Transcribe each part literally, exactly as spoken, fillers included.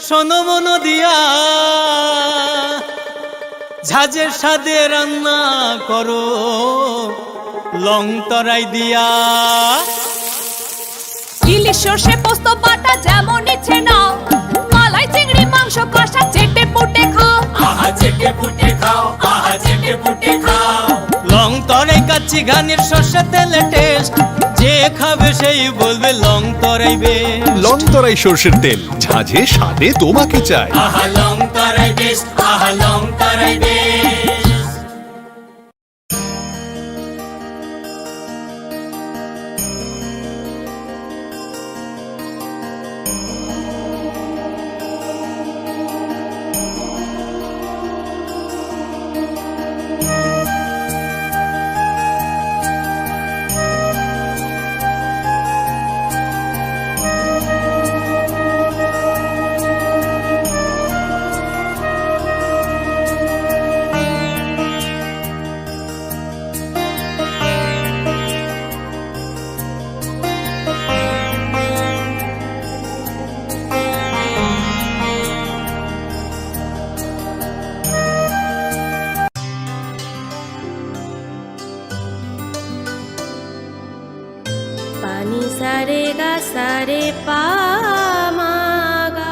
শোনো মন দিয়া, ঝাঁঝের স্বাদে রান্না করো লং তরাই দিয়া। ইলিশ সর্ষে পোস্ত বাটা যেমন ইচ্ছে নাও, মালাই চিংড়ি মাংস কষা চেটে পুটে খাও। আহা চেটে পুটে খাও, আহা চেটে পুটে খাও। লং তরাই কাচ্চি ঘানির সর্ষে তেলে টেস্ট, যে খাবে সেই বলবে লং তরাই বেশ। লং তরাই সর্ষের তেল, ঝাঁঝে স্বাদে তোমাকে চাই। আহা লং তরাই বেশ, আহা লং তরাই বেশ। Pani sare ga sare pa ma ga.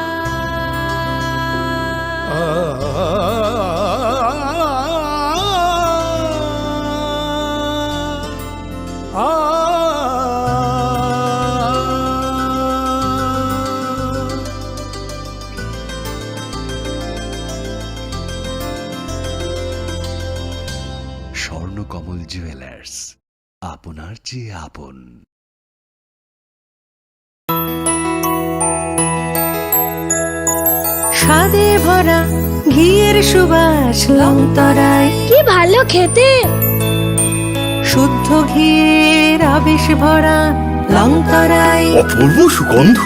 Swarnakamal jewellers, আপনার চেয়ে আপন। স্বাদে ভরা ঘিয়ের সুবাস লংতরাই। কি ভালো খেতে! শুদ্ধ ঘিয়ের আবেশ ভরা লংতরাই। অপূর্ব সুগন্ধ।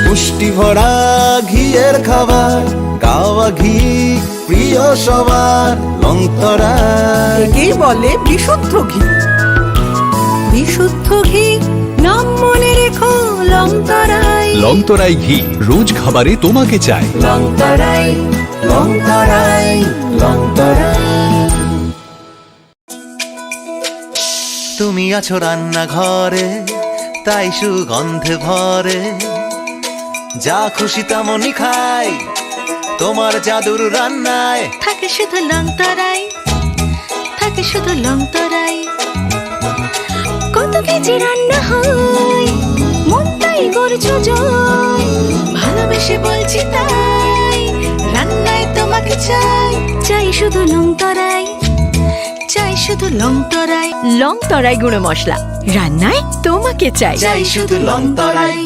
পুষ্টি ভরা ঘিয়ের খাবার, কাওয়া ঘি প্রিয় সবার, লংতরাই। একেই বলে বিশুদ্ধ ঘি। বিশুদ্ধ ঘি, নাম মনে রেখো, লংতরাই। লংতরাই ঘি, রোজ খাবারে তোমাকে চাই। লংতরাই, লংতরাই, লংতরাই। তুমি আছো রান্নাঘরে, তাই সুগন্ধে ভরে। যা খুশি তেমনই খাই, তোমার জাদুর রান্নায়। থাকে শুধু লংতরাই, থাকে শুধু লংতরাই। কত কেজি রান্না হয়, মনটাই করছো জয়। ভালোবেসে বলছি তাই, রান্নায় তোমাকে চাই। চাই শুধু লংতরাই, চাই শুধু লংতরাই। লংতরাই গুঁড়ো মশলা, রান্নায় তোমাকে চাই। চাই শুধু লংতরাই।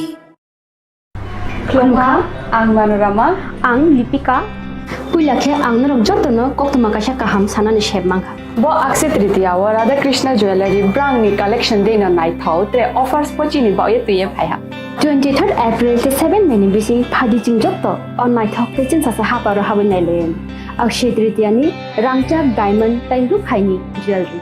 Khulumkha, ang Manorama. Ang Lipika. Puila khe ang norok jotono koktwma kaisa kaham sanani sep mankha. Bo Akshaya Tritiya o Radha Krishna Jewellery brangni collection deino naithok tei offers bo chini bagwi twiwi phaiha. Twenty third April tei seven May ni bising phaidi chwng joto o naithok tei chwngsacha haparo habwi nailaiwi. Akshaya Tritiya ni rangchak, diamond tei rukhaini jewellery.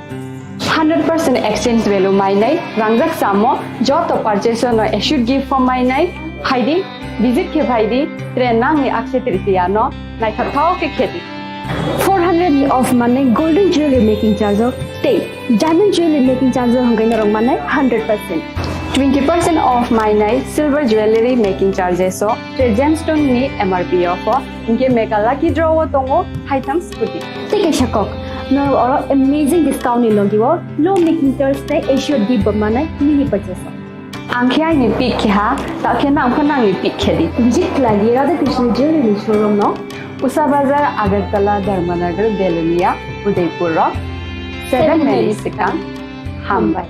Hundred percent exchange value mainai, rangjak chamo, joto purchase no assured gift form mainai, phaidi, visit khe phaidi, tre nangni Akshaya Tritiya no naithokthok khe khedi. Four hundred ni off manai golden jewelry making charge o tei diamond jewelry making charge o hwnkhe norok manai hundred percent. Twenty percent off mainai silver jewelry making charges o tre gemstone ni M R P o pho. Hinkhe mega lucky draw o tongo haitham scooty. Tei kaisa kok, norok oro amazing discount ni logi o low making charge tei assured gift bo manai mini purchase o. Ang khe aini pick khe ha, ta khe nang pho nangni pick khe di. Visit khlai di Radha Krishna Jewelry showroom no, Usha Bazar, Agartala, Dharmanagar, Belonia, Udaipur o seven May ni swkang. Hambai.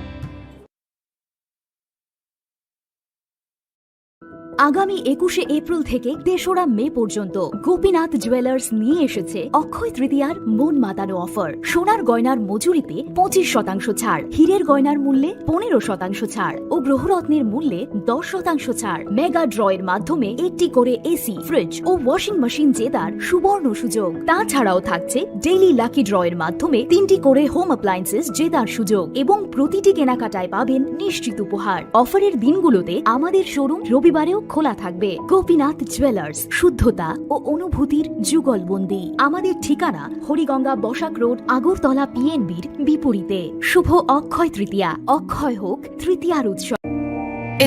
আগামী একুশে এপ্রিল থেকে তেসরা মে পর্যন্ত গোপীনাথ জুয়েলার্স নিয়ে এসেছে অক্ষয় তৃতীয়ার মন মাতানো অফার। সোনার গয়নার মজুরিতে পঁচিশ শতাংশ ছাড়, হীরের গয়নার মূল্যে পনেরো শতাংশ ছাড় ও গ্রহরত্নের মূল্যে দশ শতাংশ ছাড়। মেগা ড্রয়ের মাধ্যমে একটি করে এসি, ফ্রিজ ও ওয়াশিং মেশিন জেতার সুবর্ণ সুযোগ। তাছাড়াও থাকছে ডেইলি লাকি ড্রয়ের মাধ্যমে তিনটি করে হোম অ্যাপ্লায়েন্সেস জেতার সুযোগ এবং প্রতিটি কেনাকাটায় পাবেন নিশ্চিত উপহার। অফারের দিনগুলোতে আমাদের শোরুম রবিবারেও খোলা থাকবে। গোপীনাথ জুয়েলার্স, শুদ্ধতা ও অনুভূতির যুগলবন্দি। আমাদের ঠিকানা হরিগঙ্গা বসাক রোড, আগরতলা পিএনবির বিপরীতে। শুভ অক্ষয় তৃতীয়া, অক্ষয় হোক তৃতীয়ার উৎসব।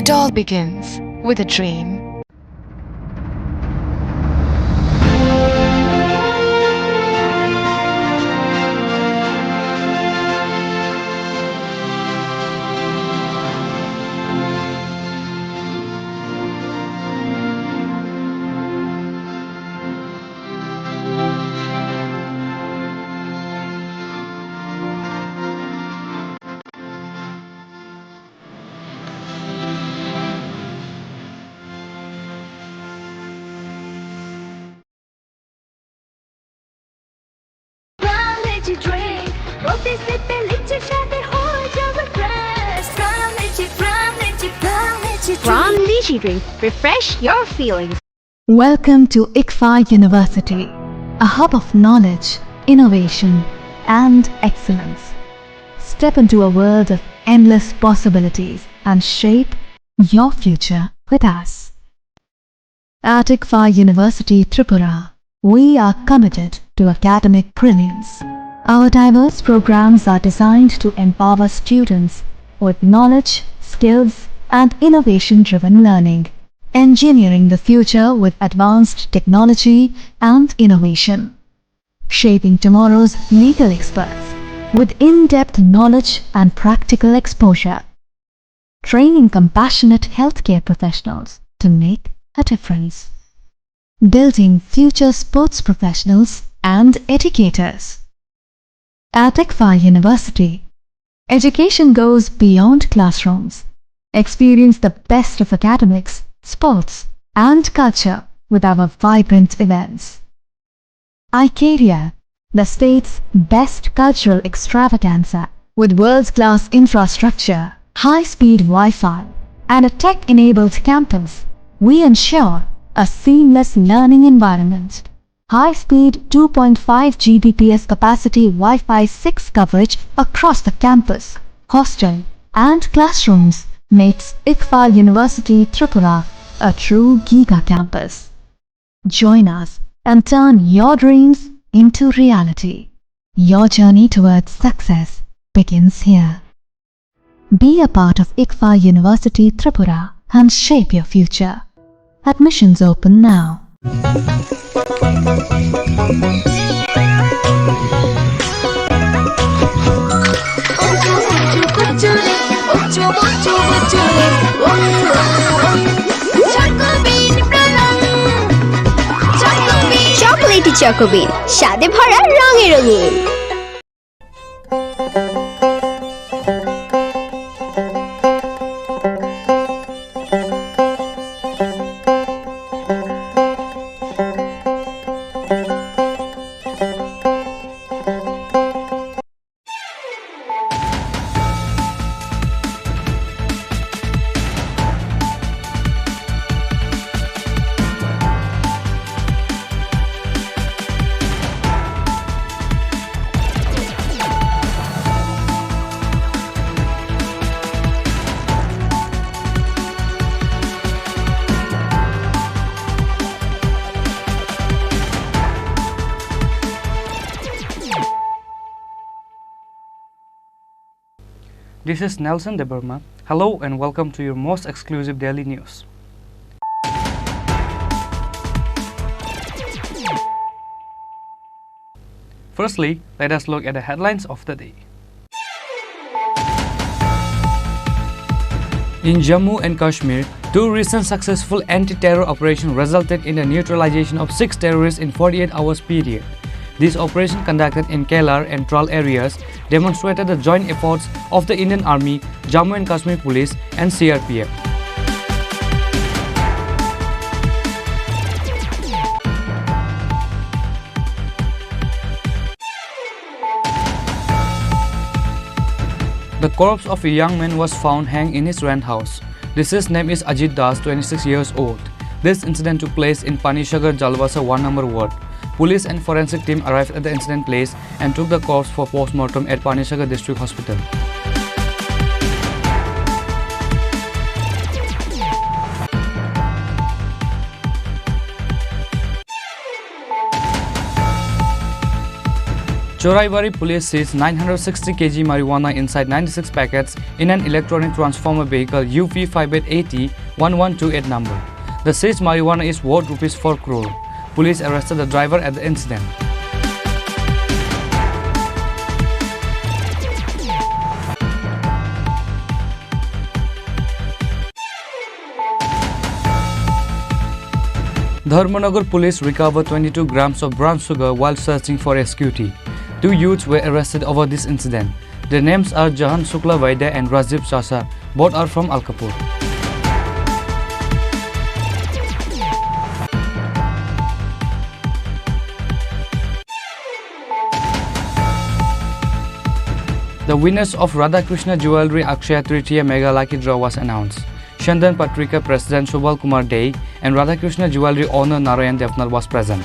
It all begins with a dream. Prime Lychee Drink, প্রতি সিপে লিচুর স্বাদে হয়ে যাবে fresh। Prime Lychee, Prime Lychee, Prime Lychee Drink। Prime Lychee Drink, refresh your feelings. Welcome to ICFAI University, a hub of knowledge, innovation, and excellence. Step into a world of endless possibilities and shape your future with us. At ICFAI University Tripura, we are committed to academic brilliance. Our diverse programs are designed to empower students with knowledge, skills, and innovation-driven learning, engineering the future with advanced technology and innovation, shaping tomorrow's legal experts with in-depth knowledge and practical exposure, training compassionate healthcare professionals to make a difference, building future sports professionals and educators. At ICFAI University, education goes beyond classrooms. Experience the best of academics, sports, and culture with our vibrant events. iCaria, the state's best cultural extravaganza, with world-class infrastructure, high-speed Wi-Fi, and a tech-enabled campus, we ensure a seamless learning environment. High-speed two point five G B P S capacity Wi-Fi six coverage across the campus, hostel, and classrooms makes ICFAI University Tripura a true giga campus. Join us and turn your dreams into reality. Your journey towards success begins here. Be a part of ICFAI University Tripura and shape your future. Admissions open now. Chocolatey Choco Bean, স্বাদে ভরা, রঙে রঙিন। This is Nelson Debbarma. Hello and welcome to your most exclusive daily news. Firstly, let us look at the headlines of the day. In Jammu and Kashmir, two recent successful anti-terror operations resulted in the neutralization of six terrorists in forty-eight hours period. This operation, conducted in Kelar and Tral areas, demonstrated the joint efforts of the Indian Army, Jammu and Kashmir Police, and C R P F. The corpse of a young man was found hanged in his rent house. Deceased name is Ajit Das, twenty-six years old. This incident took place in Panisagar Jalbasa one number ward. Police and forensic team arrived at the incident place and took the corpse for post-mortem at Panisagar District Hospital. Choraibari police seized nine hundred sixty kilograms marijuana inside ninety-six packets in an electronic transformer vehicle U P five eight eighty one one two eight number. The seized marijuana is worth rupees four crore. Police arrested the driver at the incident. Dharmanagar police recovered twenty-two grams of brown sugar while searching for a scooty. Two youths were arrested over this incident. Their names are Jahan Shukla Vaidya and Rajiv Chasa. Both are from Alkapur. The winners of Radhakrishna Jewellery Akshaya Tritiya Mega Lucky Draw was announced. Chandan Patrika President Subal Kumar Dey and Radhakrishna Jewellery owner Narayan Devnath was present.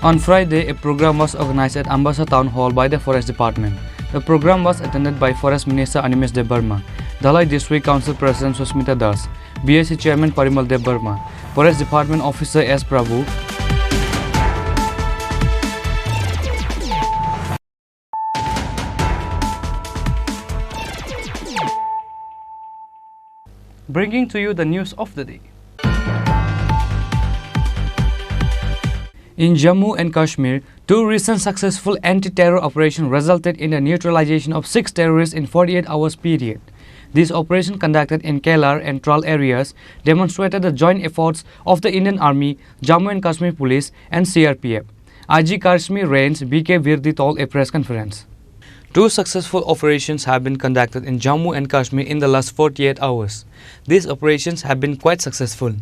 On Friday, a program was organized at Ambassa Town Hall by the Forest Department. The program was attended by Forest Minister Animesh Debbarma, Dhalai District Council President Susmita Das, B S C Chairman Parimal Debbarma, Forest Department Officer S Prabhu. Bringing to you the news of the day. In Jammu and Kashmir, two recent successful anti-terror operations resulted in the neutralization of six terrorists in forty-eight hours period. This operation, conducted in Kelar and Tral areas, demonstrated the joint efforts of the Indian Army, Jammu and Kashmir Police, and C R P F. I G Kashmir Range V K Virdi told a press conference. Two successful operations have been conducted in Jammu and Kashmir in the last forty-eight hours. These operations have been quite successful.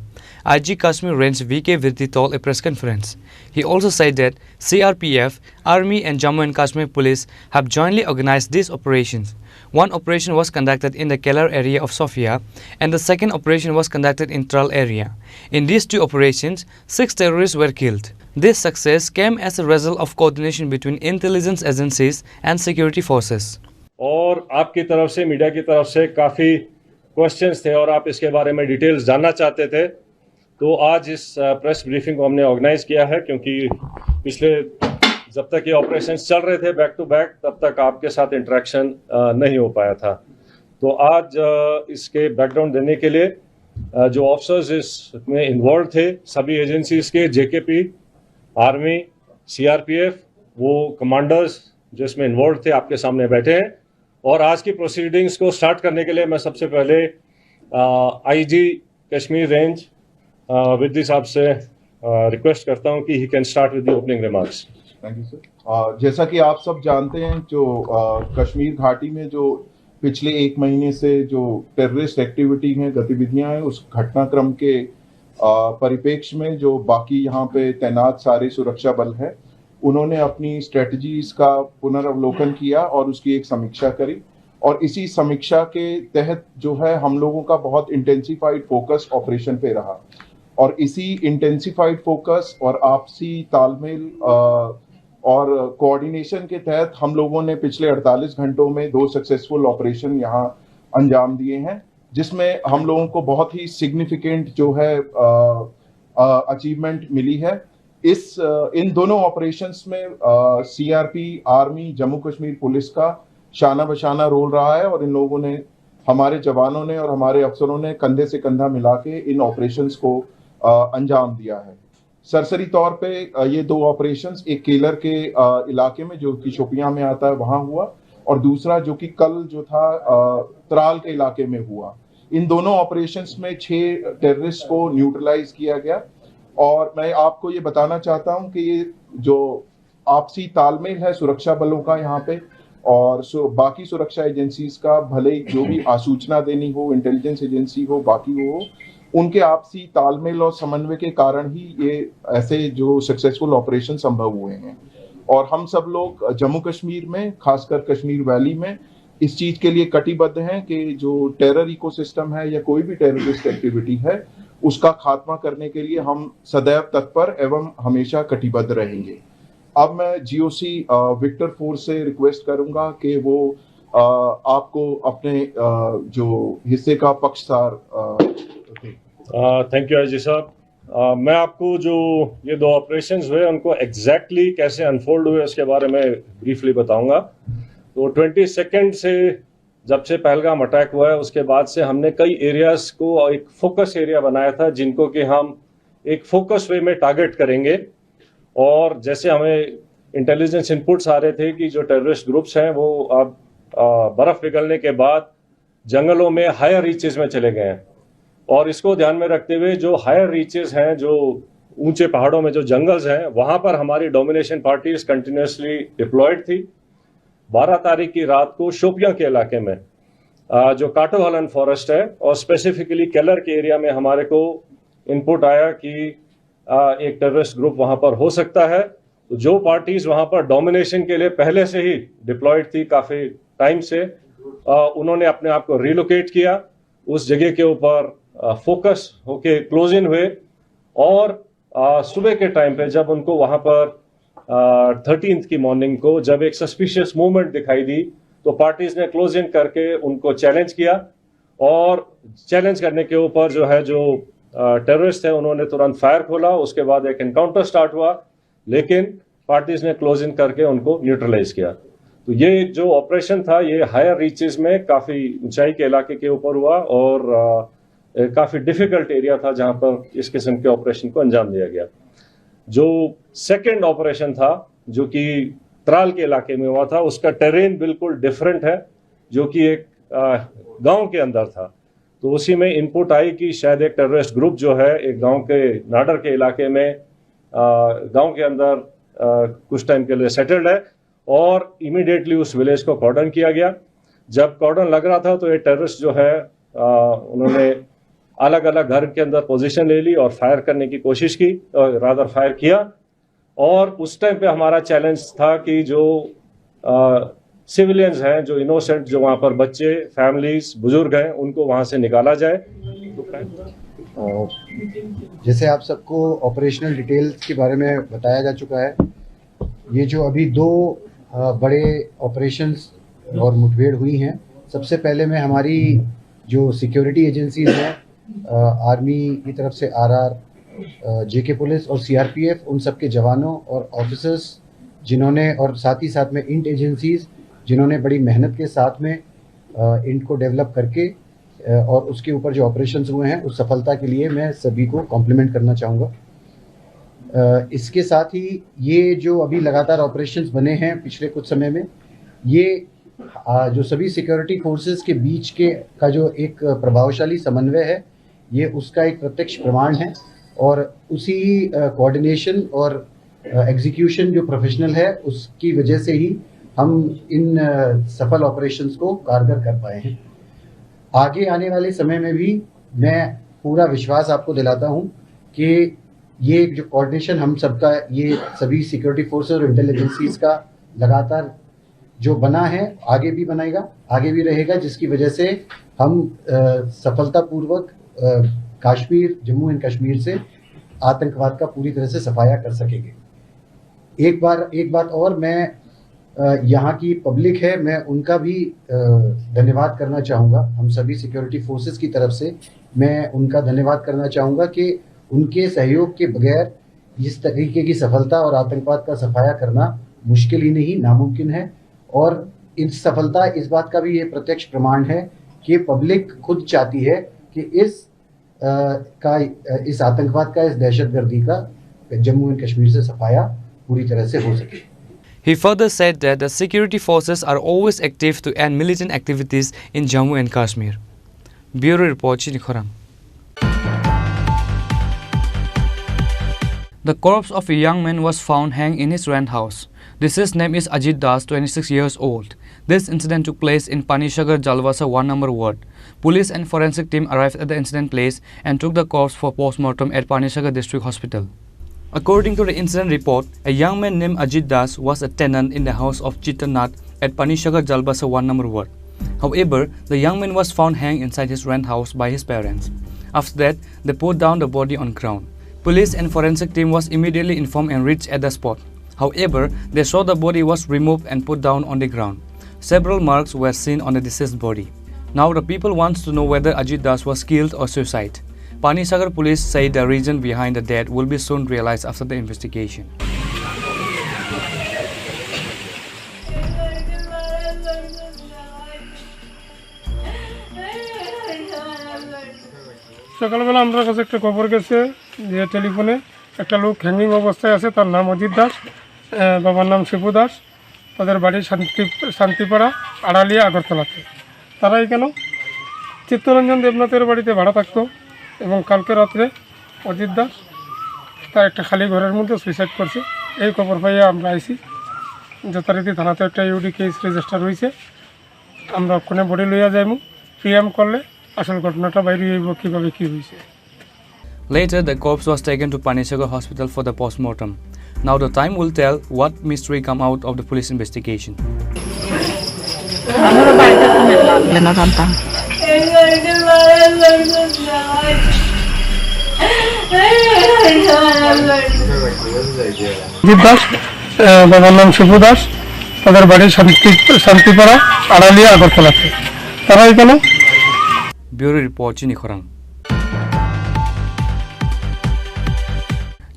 I G Kashmir Range V K Virdi told a press conference. He also said that C R P F, Army and Jammu and Kashmir Police have jointly organized these operations. One operation was conducted in the Kelar area of Sofia and the second operation was conducted in Tral area. In these two operations, six terrorists were killed. This success came as a result of coordination between intelligence agencies and security forces. और आपकी तरफ से, मीडिया की तरफ से काफ़ी क्वेश्चंस थे और आप इसके बारे में डिटेल्स जानना चाहते थे, तो आज इस प्रेस ब्रीफिंग को हमने ऑर्गेनाइज किया है, क्योंकि पिछले, जब तक ये ऑपरेशन चल रहे थे बैक टू बैक, तब तक आपके साथ इंटरेक्शन नहीं हो पाया था। तो आज इसके बैकग्राउंड देने के लिए जो ऑफिसर्स इसमें इन्वॉल्व थे, सभी एजेंसीज के, जेकेपी, आर्मी, सीआरपीएफ, वो कमांडर्स जो इसमें इन्वॉल्व थे, आपके सामने बैठे हैं। और आज की प्रोसीडिंग्स को स्टार्ट करने के लिए मैं सबसे पहले आईजी कश्मीर रेंज विद्य साहब से रिक्वेस्ट करता हूं कि he can start with the opening remarks. Thank you sir. जैसा कि आप सब जानते हैं, जो अ, कश्मीर घाटी में जो पिछले एक महीने से जो टेररिस्ट एक्टिविटी हैं, गतिविधियां हैं, उस घटनाक्रम के अ, परिप्रेक्ष्य में जो बाकी यहाँ पे तैनात सारे सुरक्षा बल हैं, उन्होंने अपनी स्ट्रेटजीज का पुनर्वलोकन किया और उसकी एक समीक्षा करी। और इसी समीक्षा के तहत जो है, हम लोगों का बहुत इंटेंसिफाइड फोकस ऑपरेशन पे रहा। और इसी इंटेंसिफाइड फोकस और आपसी तालमेल, अ, और कोऑर्डिनेशन के तहत हम लोगों ने पिछले अड़तालीस घंटों में दो सक्सेसफुल ऑपरेशन यहाँ अंजाम दिए हैं, जिसमें हम लोगों को बहुत ही सिग्निफिकेंट जो है, अ, अ, अचीवमेंट मिली है। इस, अ, इन दोनों ऑपरेशंस में, अ, सीआरपी, आर्मी, जम्मू कश्मीर पुलिस का शाना बशाना रोल रहा है और इन लोगों ने हमारे जवानों ने और हमारे अफसरों ने कंधे से कंधा मिला के इन ऑपरेशंस को, अ, अंजाम दिया है। सरसरी तौर पे, अ, ये दो ऑपरेशंस, एक केलर के, अ, इलाके में जो कि शोपियां में आता है, वहां हुआ, और दूसरा जो कि कल जो था, अ, त्राल के इलाके में हुआ। इन दोनों ऑपरेशंस में छह टेररिस्ट को न्यूट्रलाइज किया गया। और मैं आपको ये बताना चाहता हूं कि ये जो आपसी तालमेल है सुरक्षा बलों का यहाँ पे और सु-, बाकी सुरक्षा एजेंसीज का, भले ही जो भी आसूचना देनी हो, इंटेलिजेंस एजेंसी हो, बाकी हो, उनके आपसी तालमेल और समन्वय के कारण ही ये ऐसे जो सक्सेसफुल ऑपरेशन संभव हुए हैं। और हम सब लोग जम्मू कश्मीर में, खासकर कश्मीर वैली में, इस चीज के लिए कटिबद्ध हैं कि जो टेरर इकोसिस्टम है या कोई भी टेररिस्ट एक्टिविटी है, उसका खात्मा करने के लिए हम सदैव तत्पर एवं हमेशा कटिबद्ध रहेंगे। अब मैं जीओसी, अ, विक्टर फोर्स से रिक्वेस्ट करूंगा कि वो, आपको अपने जो हिस्से का पक्षकार। थैंक यू आईजी साहब। मैं आपको जो ये दो ऑपरेशंस हुए उनको एग्जैक्टली exactly कैसे अनफोल्ड हुए उसके बारे में ब्रीफली बताऊंगा। तो ट्वेंटी सेकेंड से जब से पहलगाम अटैक हुआ है उसके बाद से हमने कई एरियाज को एक फोकस एरिया बनाया था जिनको कि हम एक फोकस वे में टारगेट करेंगे। और जैसे हमें इंटेलिजेंस इनपुट्स आ रहे थे कि जो टेररिस्ट ग्रुप्स हैं वो अब बर्फ पिघलने के बाद जंगलों में हायर रीचेस में चले गए हैं। और इसको ध्यान में रखते हुए जो हायर रीचेस हैं, जो ऊंचे पहाड़ों में जो जंगल्स हैं, वहां पर हमारी डोमिनेशन पार्टीज कंटिन्यूअसली डिप्लॉयड थी। बारह तारीख की रात को शोपियां के इलाके में जो काटो हलन फॉरेस्ट है और स्पेसिफिकली केलर के एरिया में हमारे को इनपुट आया कि एक टेररिस्ट ग्रुप वहां पर हो सकता है। तो जो पार्टीज वहां पर डोमिनेशन के लिए पहले से ही डिप्लॉयड थी काफी टाइम से, उन्होंने अपने आप को रिलोकेट किया, उस जगह के ऊपर फोकस होके क्लोज इन हुए और सुबह के टाइम पे जब उनको वहां पर थर्टीन्थ की मॉर्निंग को जब एक सस्पिशियस मूवमेंट दिखाई दी तो पार्टीज ने क्लोज इन करके उनको चैलेंज किया और चैलेंज करने के ऊपर जो है जो टेररिस्ट है उन्होंने तुरंत फायर खोला। उसके बाद एक एनकाउंटर स्टार्ट हुआ, लेकिन पार्टीज ने क्लोज इन करके उनको न्यूट्रलाइज किया। तो ये जो ऑपरेशन था ये हायर रीचेस में काफी ऊंचाई के इलाके के ऊपर हुआ और काफी डिफिकल्ट एरिया था जहां पर इस किस्म के ऑपरेशन को अंजाम दिया गया। जो सेकंड ऑपरेशन था जो कि त्राल के इलाके में हुआ था, उसका टेरेन बिल्कुल डिफरेंट है, जो कि एक गांव के अंदर था। तो उसी में इनपुट आई कि शायद एक टेररिस्ट ग्रुप जो है एक गांव के नाडर के इलाके में गांव के अंदर कुछ टाइम के लिए सेटल्ड है और इमीडिएटली उस विलेज को कॉर्डन किया गया। जब कॉर्डन लग रहा था तो ये टेररिस्ट जो है उन्होंने अलग अलग घर के अंदर पोजीशन ले ली और फायर करने की कोशिश की, रादर फायर किया। और उस टाइम पे हमारा चैलेंज था कि जो सिविलियंस हैं, जो इनोसेंट, जो वहाँ पर बच्चे, फैमिलीज, बुजुर्ग हैं, उनको वहाँ से निकाला जाए। जैसे आप सबको ऑपरेशनल डिटेल्स के बारे में बताया जा चुका है, ये जो अभी दो बड़े ऑपरेशंस और मुठभेड़ हुई हैं, सबसे पहले मैं हमारी जो सिक्योरिटी एजेंसीज हैं, आर्मी की तरफ से आरआर, जेके पुलिस और सीआरपीएफ, उन सब के जवानों और ऑफिसर्स जिन्होंने, और साथ ही साथ में इंट एजेंसीज जिन्होंने बड़ी मेहनत के साथ में इंट को डेवलप करके और उसके ऊपर जो ऑपरेशंस हुए हैं उस सफलता के लिए मैं सभी को कॉम्प्लीमेंट करना चाहूँगा। इसके साथ ही ये जो अभी लगातार ऑपरेशंस बने हैं पिछले कुछ समय में, ये जो सभी सिक्योरिटी फोर्सेस के बीच के का जो एक प्रभावशाली समन्वय है, ये उसका एक प्रत्यक्ष प्रमाण है और उसी कोऑर्डिनेशन और एग्जीक्यूशन जो प्रोफेशनल है उसकी वजह से ही हम इन सफल ऑपरेशंस को कारगर कर पाए हैं। आगे आने वाले समय में भी मैं पूरा विश्वास आपको दिलाता हूँ कि ये जो कोऑर्डिनेशन हम सबका, ये सभी सिक्योरिटी फोर्सेस और इंटेलिजेंसीज का लगातार जो बना है आगे भी बनाएगा, आगे भी रहेगा, जिसकी वजह से हम सफलतापूर्वक कश्मीर, जम्मू एंड कश्मीर से आतंकवाद का पूरी तरह से सफाया कर सकेंगे। एक बार एक बात और, मैं यहाँ की पब्लिक है, मैं उनका भी धन्यवाद करना चाहूँगा। हम सभी सिक्योरिटी फोर्सेस की तरफ से मैं उनका धन्यवाद करना चाहूँगा कि उनके सहयोग के बगैर इस तरीके की सफलता और आतंकवाद का सफाया करना मुश्किल ही नहीं, नामुमकिन है। और इस सफलता इस बात का भी ये प्रत्यक्ष प्रमाण है कि पब्लिक खुद चाहती है कि इस आ, का इस आतंकवाद का, इस दहशतगर्दी का जम्मू एंड कश्मीर से सफाया पूरी तरह से हो सके। He further said that the security forces are always active to end militant activities in Jammu and Kashmir. Bureau Report, Chini Khorang. The corpse of a young man was found hanged in his rent house. Deceased name is Ajit Das, twenty-six years old. This incident took place in Panisagar Jalbasa one number ward. Police and forensic team arrived at the incident place and took the corpse for post-mortem at Panisagar District Hospital. According to the incident report, a young man named Ajit Das was a tenant in the house of Chitra Nath at Panisagar Jalbasa one number ward. However, the young man was found hanged inside his rent house by his parents. After that, they put down the body on ground. Police and forensic team was immediately informed and reached at the spot. However, they saw the body was removed and put down on the ground. Several marks were seen on the deceased body. Now the people wants to know whether Ajit Das was killed or suicide. Panisagar police say the reason behind the death will be soon realized after the investigation. সকালবেলা আমার কাছে একটা খবর গেছে যে টেলিফোনে একটা লোক হ্যাঙ্গিং অবস্থায় আছে, তার নাম অজিত দাস, আহ, বাবার নাম শিবু দাস। তাদের বাড়ি শান্তি শান্তিপাড়া, আড়ালিয়া, আগরতলাতে। তারা এখানে চিত্তরঞ্জন দেবনাথের বাড়িতে ভাড়া থাকতো এবং কালকে রাত্রে অজিত দাস তার একটা খালি ঘরের মধ্যে সুইসাইড করছে। এই খবর পাইয়া আমরা আইছি, যথারীতি থানাতে একটা ইউডি কেস রেজিস্টার হয়েছে। আমরা ওখানে বডি লইয়া যাইমু, পিএম করলে আসল ঘটনাটা বাইরে হইব কিভাবে কি হয়েছে। Later, the corpse was taken to Panisagar Hospital for the postmortem. Now, the time will tell what mystery come out of the police investigation. Ajit দাস, আহ, বাবার নাম শিবু দাস, তাদের বাড়ি শান্তি শান্তিপাড়া, আড়ালিয়া, আগরতলাতে। তারা এখানে Bureau report, Chini Khorang.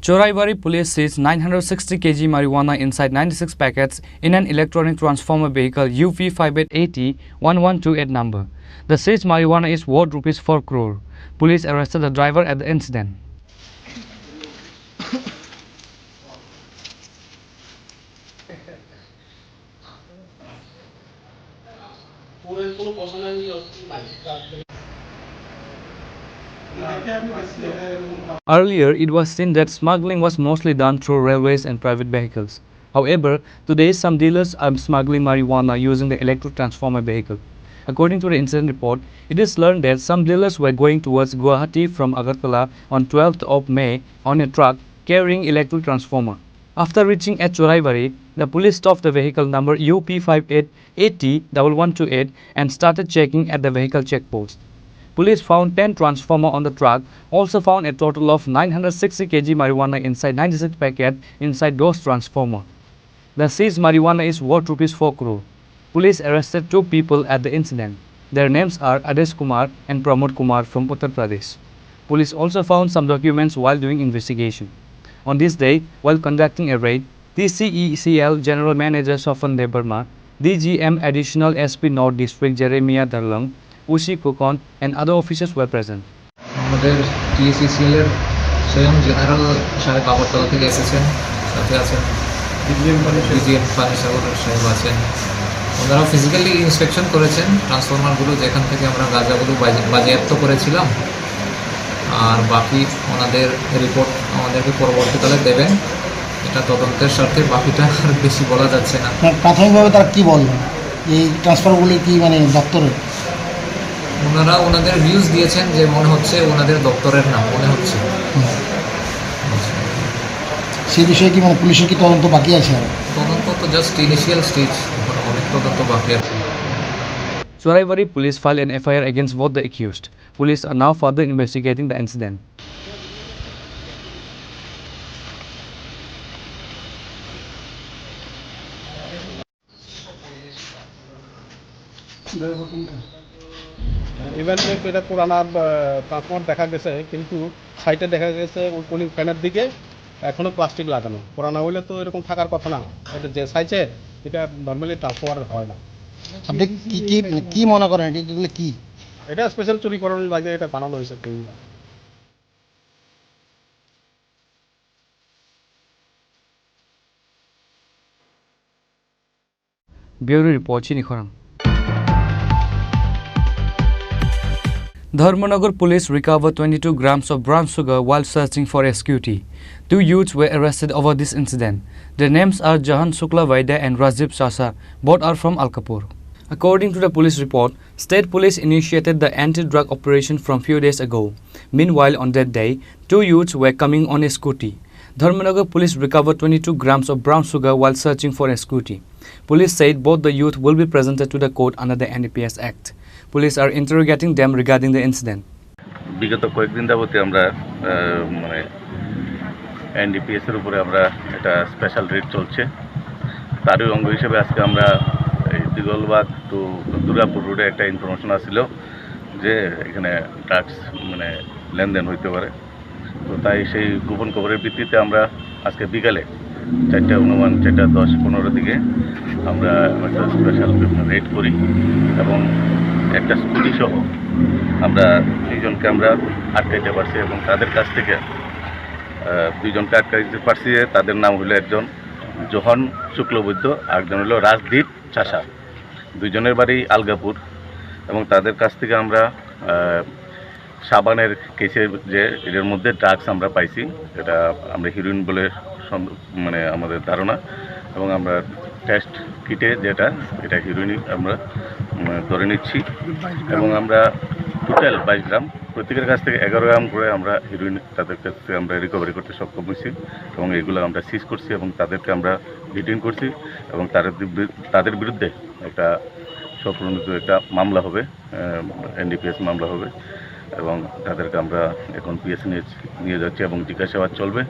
Choraibari police seized nine hundred sixty kilograms marijuana inside ninety-six packets in an electronic transformer vehicle U P five eight eighty one one two eight number. The seized marijuana is worth rupees four crore. Police arrested the driver at the incident. Earlier, it was seen that smuggling was mostly done through railways and private vehicles. However, today some dealers are smuggling marijuana using the electric transformer vehicle. According to the incident report, it is learned that some dealers were going towards Guwahati from Agartala on twelfth of May on a truck carrying electric transformer. After reaching at Choraibari, the police stopped the vehicle number U P five eight eight T one one two eight and started checking at the vehicle checkpost. Police found ten transformer on the truck, also found a total of nine hundred sixty kilograms marijuana inside ninety-six packet inside those transformer. The seized marijuana is worth rupees four crore. Police arrested two people at the incident. Their names are Adesh Kumar and Pramod Kumar from Uttar Pradesh. Police also found some documents while doing investigation. On this day, while conducting a raid, T C E C L General Manager Sofan Debbarma, D G M Additional S P North District Jeremiah Darlang, O C Kokon, and other officers were present. আমাদের টিএসইসিএল এর স্বয়ং জেনারেল সাহেব আগরতলা থেকে এসেছেন, সাথে আছেন ডিজিএম পানিসাগর সাহেব আছেন। ওনারা ফিজিক্যালি ইন্সপেকশন করেছেন ট্রান্সফরমারগুলো, যেখান থেকে আমরা গাঁজাগুলো বাজে- বাজেয়াপ্ত করেছিলাম। আর বাকি ওনাদের রিপোর্ট আমাদেরকে পরবর্তীকালে দেবেন। এটা তদন্তের স্বার্থে বাকিটা আর বেশি বলা যাচ্ছে না। না, প্রাথমিকভাবে তারা কি বললেন? এই ট্রান্সফারগুলি কি মানে দপ্তরের? ওনারা ওনাদের ভিউজ দিয়েছেন যে মনে হচ্ছে ওনাদের দপ্তরের না, মনে হচ্ছে। সেই বিষয়ে কি মানে পুলিশের কি তদন্ত বাকি আছে আর? তদন্ত তো জাস্ট ইনিশিয়াল স্টেজ, ওখানে অনেক তদন্ত বাকি আছে। Choraibari police filed an F I R against both the accused. Police are now further investigating the incident. Even এটা পুরানা ট্রান্সফরমার দেখা গেছে, কিন্তু সাইডে দেখা গেছে ওই কুলিং ফ্যানের দিকে এখনো প্লাস্টিক লাগানো। পুরানা হইলে তো এরকম থাকার কথা না, এটা যে সাইজে, এটা নর্মালি ট্রান্সফরমার হয় না। আপনি কি কি মানে কি মনে করেন এটা, এগুলো কি? এটা স্পেশাল চুরি করার লাগে এটা বানানো হয়েছে। Bureau report, Chini Khorang. Dharmanagar police recovered twenty-two grams of brown sugar while searching for a scooty. Two youths were arrested over this incident. Their names are Jahan Shuklavaidya and Rajiv Chasa. Both are from Alkapur. According to the police report, state police initiated the anti-drug operation from few days ago. Meanwhile, on that day, two youths were coming on a scooty. Dharmanagar police recovered twenty-two grams of brown sugar while searching for a scooty. Police said both the youth will be presented to the court under the N D P S Act. Police are interrogating them regarding the incident. বিগত কয়েকদিন যাবতই আমরা আহ, মানে এনডিপিএস এর উপরে আমরা একটা special red চলছে। তারই অঙ্গ হিসেবে আজকে আমরা এই গোলবাগ টু দুর্গাপুর রোডে একটা ইনফরমেশন আসছিল যে এখানে ড্রাগস মানে লেনদেন হইতে পারে। তো তাই সেই গোপন খবরের ভিত্তিতে আমরা আজকে বিকালে চারটা অনুমান চারটা দশ পনেরো দিকে আমরা একটা স্পেশাল রেড করি এবং একটা স্কুটি সহ আমরা দুইজনকে আমরা আটকাইতে পারছি এবং তাদের কাছ থেকে আহ, দুইজনকে আটকাইতে পারছি। তাদের নাম হলো একজন জোহন শুক্লবৈদ্য, আরেকজন হলো রাজদীপ চাষা। দুইজনের বাড়ি আলগাপুর এবং তাদের কাছ থেকে আমরা আহ, সাবানের কেসের যে এটার মধ্যে ড্রাগস আমরা পাইছি, এটা আমরা হিরোইন বলে সন্দ- মানে আমাদের ধারণা। এবং আমরা টেস্ট কিটে যেটা, এটা হিরোইনই আমরা উম, ধরে নিচ্ছি। এবং আমরা টোটাল বাইশ গ্রাম, প্রত্যেকের কাছ থেকে এগারো গ্রাম করে আমরা হিরোইন তাদের কাছ থেকে আমরা রিকভারি করতে সক্ষম হয়েছি এবং এগুলো আমরা সিজ করছি এবং তাদেরকে আমরা ডিটেইন করছি এবং তাদের বি- তাদের বিরুদ্ধে একটা স্বপ্রণোদিত একটা মামলা হবে, এনডিপিএস মামলা হবে এবং তাদেরকে আমরা এখন পিএস নিয়ে নিয়ে যাচ্ছি এবং জিজ্ঞাসাবাদ চলবে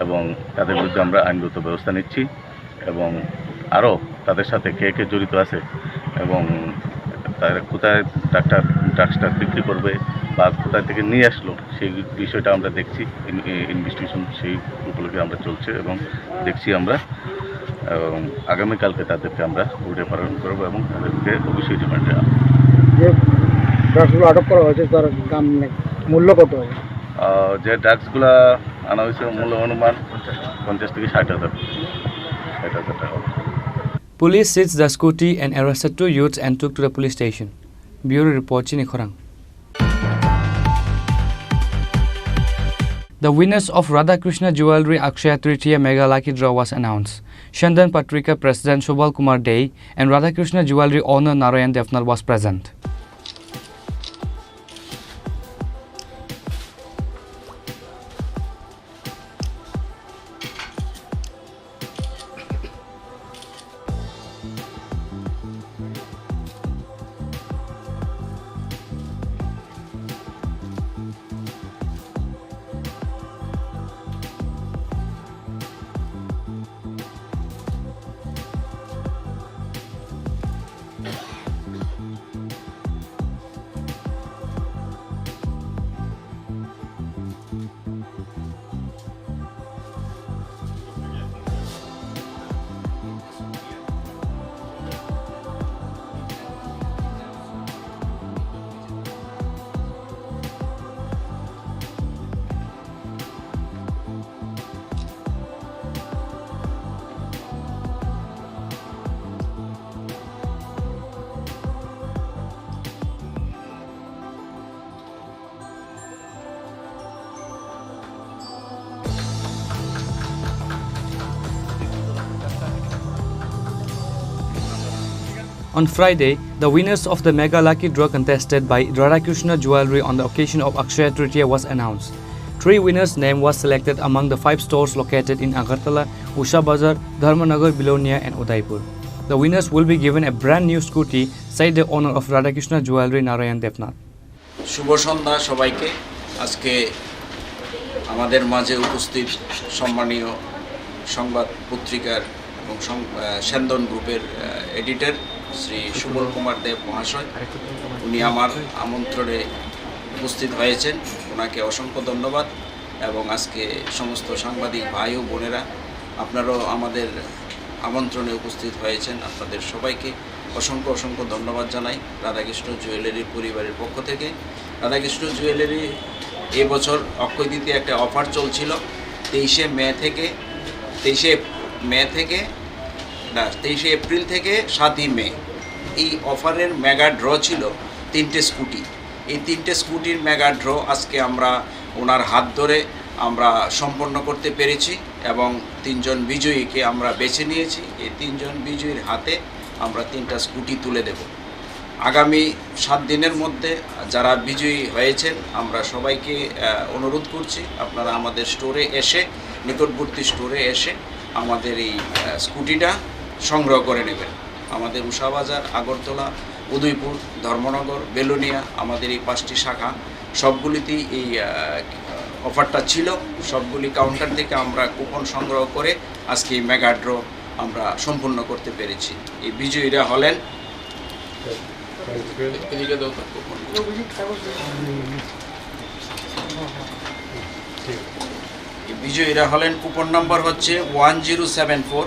এবং তাদের বিরুদ্ধে আমরা আইনগত ব্যবস্থা নিচ্ছি এবং আরও তাদের সাথে কে কে জড়িত আছে এবং তারা কোথায় ডাক্তার ড্রাগসটা বিক্রি করবে বা কোথায় থেকে নিয়ে আসলো, সেই বিষয়টা আমরা দেখছি। ইনভেস্টিগেশন সেই উপলক্ষে আমরা চলছে এবং দেখছি আমরা এবং আগামীকালকে তাদেরকে আমরা কোর্টে প্রেরণ করবো এবং তাদেরকে অবশ্যই রিমান্ডে আনবো। যে ড্রাগসগুলো আটক করা হয়েছে, তার দাম নেই, মূল্য কত হবে? আহ, যে ড্রাগসগুলা আনা হয়েছে, মূল্য অনুমান পঞ্চাশ থেকে ষাট হাজার, ষাট হাজার টাকা হবে। Police seized the scooty and arrested two youths and took to the police station. Bureau report, Chini Khorang. The winners of Radhakrishna Jewelry Akshaya Tritiya Mega Lucky Draw was announced. Shandan Patrika President Subal Kumar Dey and Radhakrishna Jewelry owner Narayan Devnath was present. On Friday, the winners of the Mega Lucky Draw contested by Radhakrishna Jewelry on the occasion of Akshaya Tritiya was announced. Three winners' name was selected among the five stores located in Agartala, Usha Bazar, Dharmanagar, Belonia and Udaipur. The winners will be given a brand new scooty, said the owner of Radhakrishna Jewelry, Narayan Devnath. শুভ সন্ধ্যা সবাইকে। আজকে আমাদের মাঝে উপস্থিত সম্মানীয় সংবাদ পত্রিকার এবং সং-, আহ, সেন্দন গ্রুপের, আহ, এডিটর শ্রী সুবল কুমার দেব মহাশয়, উনি আমার আমন্ত্রণে উপস্থিত হয়েছেন, ওনাকে অসংখ্য ধন্যবাদ। এবং আজকে সমস্ত সাংবাদিক ভাই ও বোনেরা, আপনারাও আমাদের আমন্ত্রণে উপস্থিত হয়েছেন, আপনাদের সবাইকে অসংখ্য অসংখ্য ধন্যবাদ জানাই রাধাকৃষ্ণ জুয়েলারির পরিবারের পক্ষ থেকে। রাধাকৃষ্ণ জুয়েলারি এবছর অক্ষয় তৃতীয়া একটা অফার চলছিল, তেইশে মে থেকে, তেইশে মে থেকে, না, তেইশে এপ্রিল থেকে সাতই মে। এই অফারের মেগা ড্র ছিল তিনটে স্কুটি। এই তিনটে স্কুটির মেগা ড্র আজকে আমরা ওনার হাত ধরে আমরা সম্পন্ন করতে পেরেছি এবং তিনজন বিজয়ীকে আমরা বেছে নিয়েছি। এই তিনজন বিজয়ীর হাতে আমরা তিনটা স্কুটি তুলে দেব। আগামী সাত দিনের মধ্যে যারা বিজয়ী হয়েছেন, আমরা সবাইকে, আহ, অনুরোধ করছি, আপনারা আমাদের স্টোরে এসে, নিকটবর্তী স্টোরে এসে আমাদের এই, আহ, স্কুটিটা সংগ্রহ করে নেবেন। আমাদের উষাবাজার, আগরতলা, উদয়পুর, ধর্মনগর, বেলোনিয়া, আমাদের এই পাঁচটি শাখা, সবগুলিতেই এই, আহ, অফারটা ছিল। সবগুলি কাউন্টার থেকে আমরা কুপন সংগ্রহ করে আজকে এই মেগা ড্র আমরা সম্পূর্ণ করতে পেরেছি। এই বিজয়ীরা হলেন বিজয়ীরা হলেন কুপন নাম্বার হচ্ছে one zero seven four,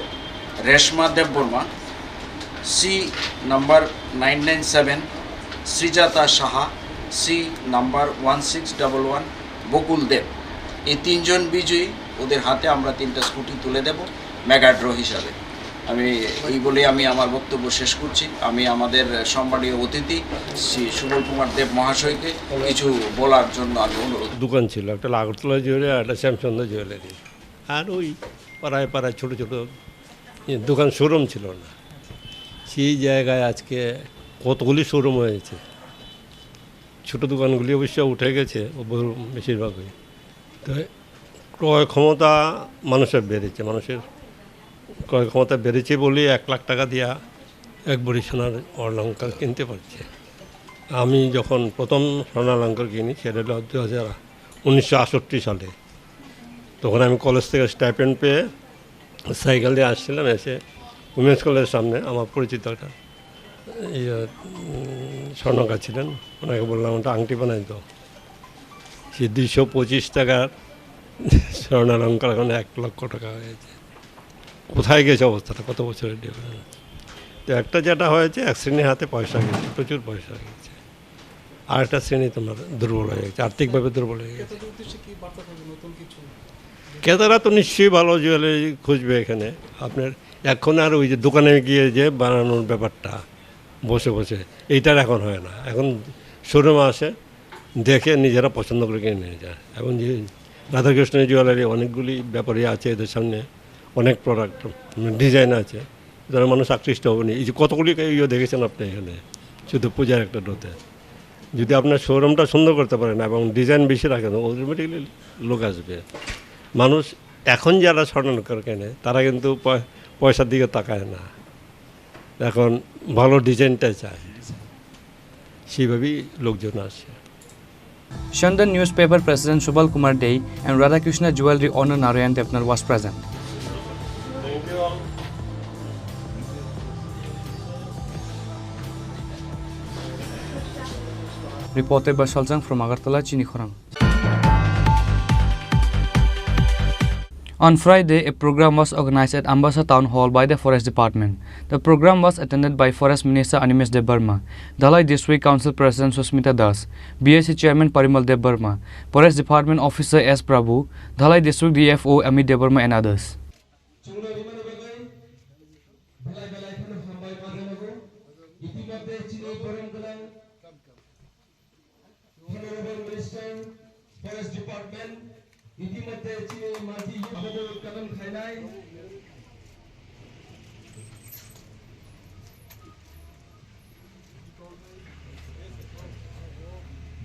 Reshma Debbarma, C number nine nine seven, Srijata Saha, C number one six double one, Bakul Deb. এই তিনজন বিজয়ী, ওদের হাতে আমরা তিনটা স্কুটি তুলে দেব মেগা ড্র হিসাবে। আমি এই বলে আমি আমার বক্তব্য শেষ করছি। আমি আমাদের সম্মানীয় অতিথি শ্রী সুবল কুমার দেব মহাশয়কে কিছু বলার জন্য আমি অনুরোধ। দোকান ছিল, একটা আগরতলা জুয়েলারি আর একটা শ্যামচন্দ্র জুয়েলারি। আর ওই পাড়ায় পাড়ায় ছোট ছোট, ইয়ে, দোকান, শোরুম ছিল না। সেই জায়গায় আজকে কতগুলি শোরুম হয়েছে। ছোট দোকানগুলি অবশ্য উঠে গেছে, ও বহু-, বেশিরভাগই। তো ক্রয় ক্ষমতা মানুষের বেড়েছে, মানুষের ক্রয় ক্ষমতা বেড়েছে বলেই এক লাখ টাকা দিয়া এক ভরি সোনার অলংকার কিনতে পারছে। আমি যখন প্রথম স্বর্ণালংকার কিনি, সেটা হলো দু হাজার, উনিশশো আটষট্টি সালে। তখন আমি কলেজ থেকে স্টাইপেন্ড পেয়ে সাইকেল দিয়ে আসছিলাম, এসে উইমেন্স কলেজের সামনে আমার পরিচিত একটা, ইয়ে, উম, স্বর্ণকার ছিলেন, ওনাকে বললাম, "একটা আংটি বানাই দাও।" সে দুইশো পঁচিশ টাকার স্বর্ণালংকার এখন এক লক্ষ টাকা হয়েছে। কোথায় গেছে অবস্থাটা, কত বছরের ডিফারেন্স? তো একটা যেটা হয়েছে, এক শ্রেণীর হাতে পয়সা গেছে, প্রচুর পয়সা গেছে। আর একটা শ্রেণী তোমার দুর্বল হয়ে গেছে, আর্থিকভাবে দুর্বল হয়ে গেছে। ক্রেতাদের উদ্দেশ্যে কি বার্তা থাকবে নতুন কিছু? ক্রেতারা তো নিশ্চয়ই ভালো জুয়েলারি খুঁজবে এখানে। আপনার এখন আর ওই যে দোকানে গিয়ে যে বানানোর ব্যাপারটা বসে বসে, এইটার এখন হয় না। এখন শোরুমে আসে, দেখে নিজেরা পছন্দ করে কিনে নিয়ে যায়। এবং যে রাধাকৃষ্ণ জুয়েলারি, অনেকগুলি ব্যাপারী আছে এদের সামনে, অনেক প্রোডাক্ট, ডিজাইন আছে, যারা মানুষ আকৃষ্ট হবে না। এই যে কতগুলি ইয়ে দেখেছেন আপনি এখানে, শুধু পূজার একটা ড্রতে। যদি আপনার শোরুমটা সুন্দর করতে পারেন এবং ডিজাইন বেশি রাখেন, অটোমেটিক্যালি লোক আসবে। মানুষ এখন যারা স্বর্ণালংকার কেনে, তারা কিন্তু পয়-, পয়সার দিকে তাকায় না, এখন ভালো ডিজাইনটা চায়, সেইভাবেই লোকজন আসে। Shandan newspaper president Subal Kumar Dey and Radhakrishna jewelry owner Narayan Debnath was present. Reported by Saljang from Agartala, Chini Khorang. On Friday, a program was organized at Ambasa Town Hall by the Forest Department. The program was attended by Forest Minister Animesh Debbarma, Dhalai District Council President Susmita Das, B A C Chairman Parimal Debbarma, Forest Department Officer S Prabhu, Dhalai District D F O Amit Debbarma and others. Honorable Minister, Forest Department, ইতিমধ্যে চীনে মাটি ইউথ উদ্বোধন খাইনাই।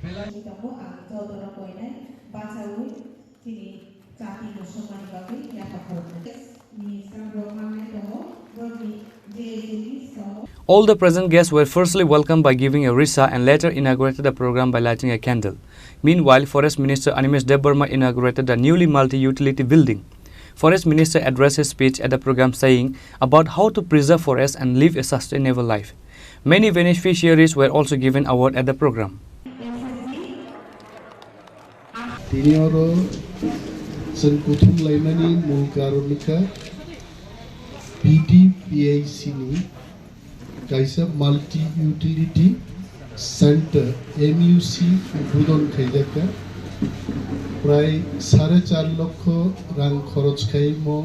Belai tongo ang jotono koinai bachaui. All the present guests were firstly welcomed by giving a risa and later inaugurated the program by lighting a candle. Meanwhile, Forest Minister Animesh Debbarma inaugurated the newly multi-utility building. Forest Minister addressed his speech at the program saying about how to preserve forest and live a sustainable life. Many beneficiaries were also given award at the program. Tini oro chwng kuthum laimani mul karon wngkha B D P I C ni kaisa multi utility center, M U C, udbodon khaijakha. Prai sare char lokho rang khoroch khaimo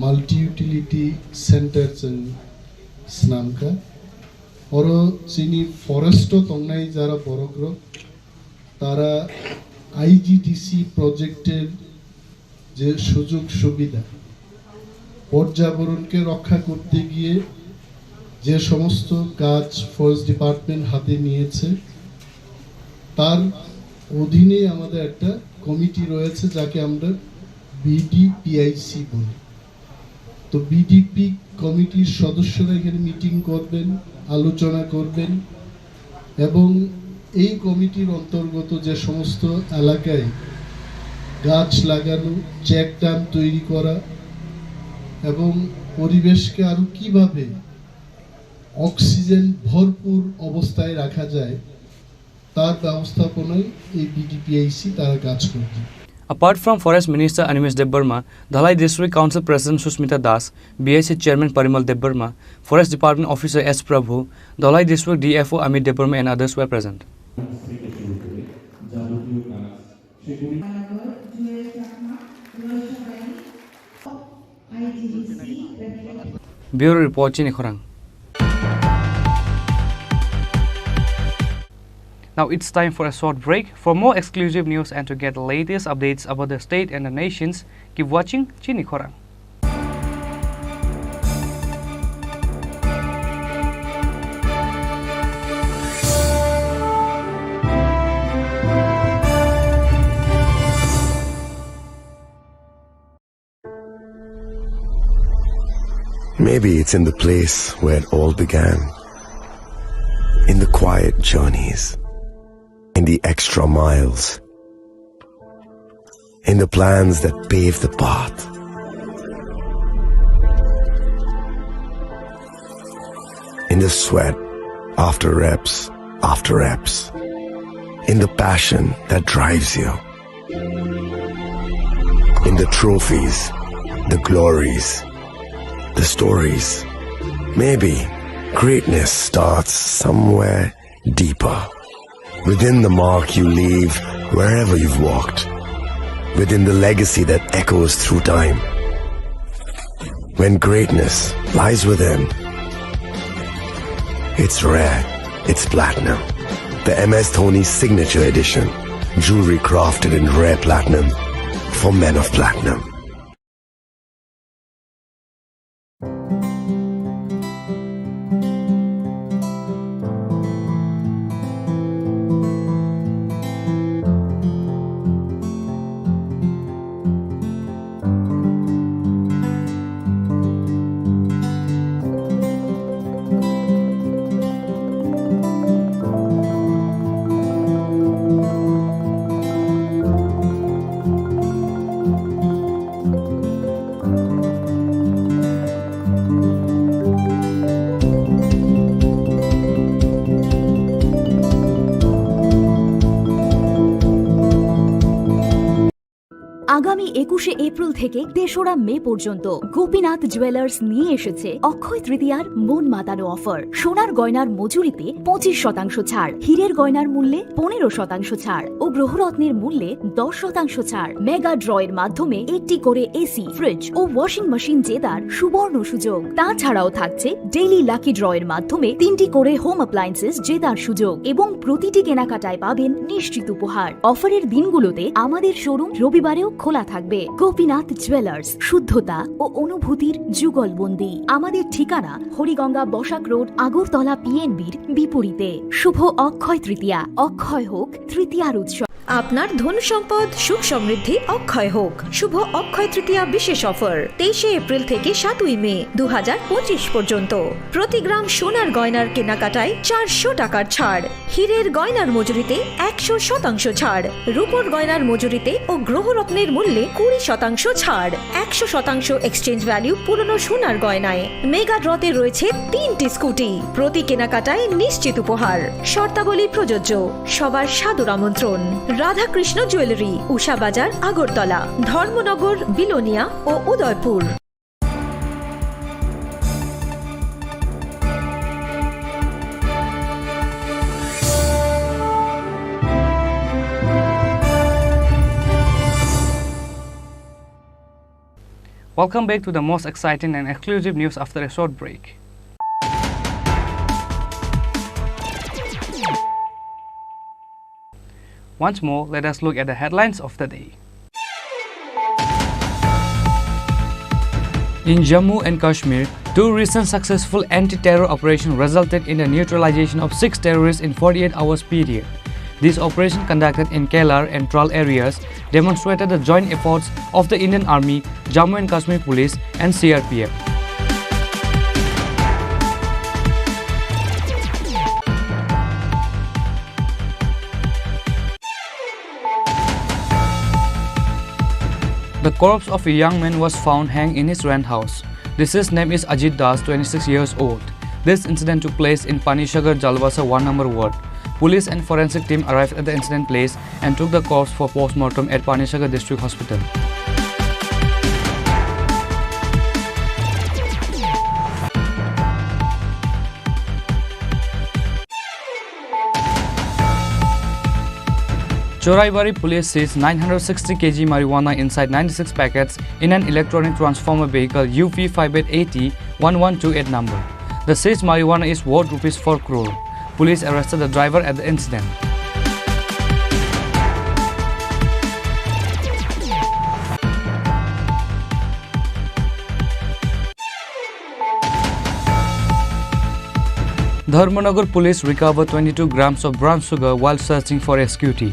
multi utility center chwng swnamkha. Oro chini forest o tongnai jara borokrok, tara I G D C project er je sujog subida, পর্যাবরণকে রক্ষা করতে গিয়ে যে সমস্ত কাজ forest department হাতে নিয়েছে, তার অধীনে আমাদের একটা কমিটি রয়েছে, যাকে আমরা বিডিপিআইসি বলি। তো বিডিপি কমিটির সদস্যরা এখানে মিটিং করবেন, আলোচনা করবেন এবং এই কমিটির অন্তর্গত যে সমস্ত এলাকায় গাছ লাগানো, চেক ড্যাম তৈরি করা এবং পরিবেশকে আরও কিভাবে অক্সিজেন ভরপুর অবস্থায় রাখা যায়, তার ব্যবস্থাপনায় এই বিডিপিআইসি তারা কাজ করবে। Apart from Forest Minister Animesh Debbarma, Dhalai District Council President Susmita Das, B I C Chairman Parimal Debbarma, Forest Department Officer S Prabhu, Dhalai District D F O Amit Debbarma and others were present. Bureau Report, Chini Khorang. Now it's time for a short break. For more exclusive news and to get the latest updates about the state and the nations, keep watching Chini Khorang. Maybe it's in the place where it all began. In the quiet journeys, in the extra miles, in the plans that pave the path, in the sweat after reps after reps, in the passion that drives you. In the trophies, the glories, the stories. Maybe greatness starts somewhere deeper. Within the mark you leave wherever you've walked. Within the legacy that echoes through time. When greatness lies within, it's rare, it's platinum. The M S Dhoni Signature Edition. Jewelry crafted in rare platinum for men of platinum. আগামী একুশে এপ্রিল থেকে তেসরা মে পর্যন্ত গোপীনাথ জুয়েলার্স নিয়ে এসেছে অক্ষয় তৃতীয়ার মন মাতানো অফার। সোনার গয়নার মজুরিতে পঁচিশ শতাংশ ছাড়, হীরের গয়নার মূল্যে পনেরো শতাংশ ছাড় ও গ্রহরত্নের মূল্যে দশ শতাংশ ছাড়। মেগা ড্রয়ের মাধ্যমে একটি করে এসি, ফ্রিজ ও ওয়াশিং মেশিন জেতার সুবর্ণ সুযোগ। তাছাড়াও থাকছে ডেইলি লাকি ড্রয়ের মাধ্যমে তিনটি করে হোম অ্যাপ্লায়েন্সেস জেতার সুযোগ এবং প্রতিটি কেনাকাটায় পাবেন নিশ্চিত উপহার। অফারের দিনগুলোতে আমাদের শোরুম রবিবারেও খোলা থাকবে। গোপীনাথ জুয়েলার্স, শুদ্ধতা ও অনুভূতির যুগলবন্দি। আমাদের ঠিকানা হরিগঙ্গা বসাক রোড, আগরতলা পিএনবির বিপরীতে। শুভ অক্ষয় তৃতীয়া, অক্ষয় হোক তৃতীয়ার উৎসব। আপনার ধন সম্পদ সুখ সমৃদ্ধি অক্ষয় হোক। শুভ অক্ষয় তৃতীয়া বিশেষ অফার, তেইশে এপ্রিল থেকে সাতই মে দু হাজার পঁচিশ পর্যন্ত। প্রতি গ্রাম সোনার গয়নার কেনাকাটায় চারশো টাকার ছাড়, হীরের গয়নার মজুরিতে একশো শতাংশ ছাড়, রূপোর গয়নার মজুরিতে ও গ্রহরত্নের মূল্যে কুড়ি শতাংশ ছাড়, একশো শতাংশ এক্সচেঞ্জ ভ্যালু পুরনো সোনার গয়নায়। মেগা ড্রতে রয়েছে তিনটি স্কুটি, প্রতি কেনাকাটায় নিশ্চিত উপহার। শর্তাবলী প্রযোজ্য। সবার সাদর আমন্ত্রণ। রাধাকৃষ্ণ জুয়েলারি, উষা বাজার, আগরতলা, ধর্মনগর, বিলোনিয়া ও Udaipur. Welcome back to the most exciting and exclusive news after a short break. Once more, let us look at the headlines of the day. In Jammu and Kashmir, two recent successful anti-terror operations resulted in the neutralization of six terrorists in forty-eight hours period. This operation, conducted in Kelar and Tral areas, demonstrated the joint efforts of the Indian Army, Jammu and Kashmir Police, and C R P F. The corpse of a young man was found hanged in his rent house. Deceased name is Ajit Das, twenty-six years old. This incident took place in Panisagar Jalbasa one number ward. Police and forensic team arrived at the incident place and took the corpse for post-mortem at Panisagar District Hospital. Choraibari police seized nine hundred sixty kilograms marijuana inside ninety-six packets in an electronic transformer vehicle U P five eight eighty one one two eight number. The seized marijuana is worth rupees four crore. Police arrested the driver at the incident. Dharmanagar police recovered twenty-two grams of brown sugar while searching for a scooty.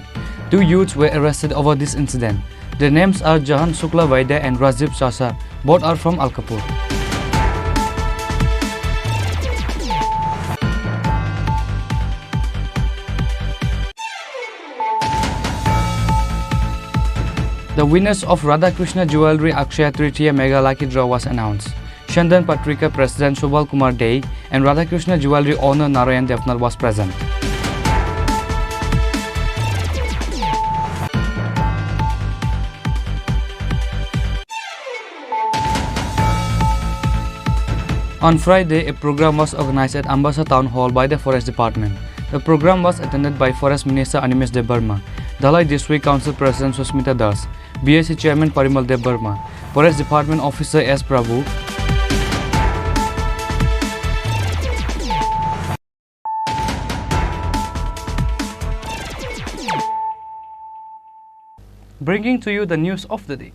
Two youths were arrested over this incident. Their names are Jahan Shukla Vaidya and Rajiv Chasa. Both are from Alkapur. The winners of Radhakrishna Jewellery Akshaya Tritiya Mega Lucky Draw was announced. Chandan Patrika President Subal Kumar Dey and Radhakrishna Jewellery owner Narayan Devnath was present. On Friday, a program was organized at Ambasa Town Hall by the Forest Department. The program was attended by Forest Minister Animesh Debbarma, Dhalai District Council President Susmita Das, B S C Chairman Parimal Debbarma, Forest Department Officer S Prabhu. Bringing to you the news of the day.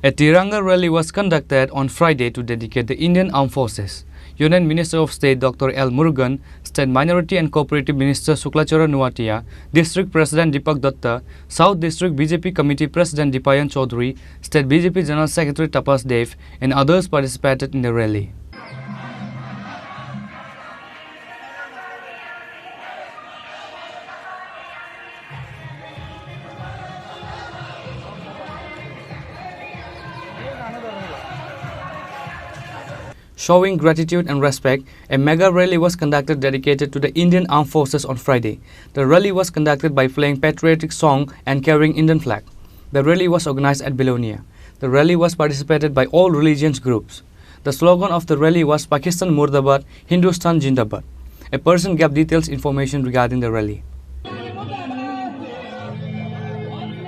A Tiranga rally was conducted on Friday to dedicate the Indian Armed Forces. Union Minister of State Doctor L Murugan, State Minority and Cooperative Minister Suklachara Nuatia, District President Deepak Dutta, South District B J P Committee President Dipayan Chaudhary, State B J P General Secretary Tapas Dev, and others participated in the rally. Showing gratitude and respect, a mega rally was conducted dedicated to the Indian Armed Forces on Friday. The rally was conducted by playing patriotic song and carrying Indian flag. The rally was organized at Belonia. The rally was participated by all religious groups. The slogan of the rally was Pakistan Murdabad, Hindustan Jindabad. A person gave details information regarding the rally.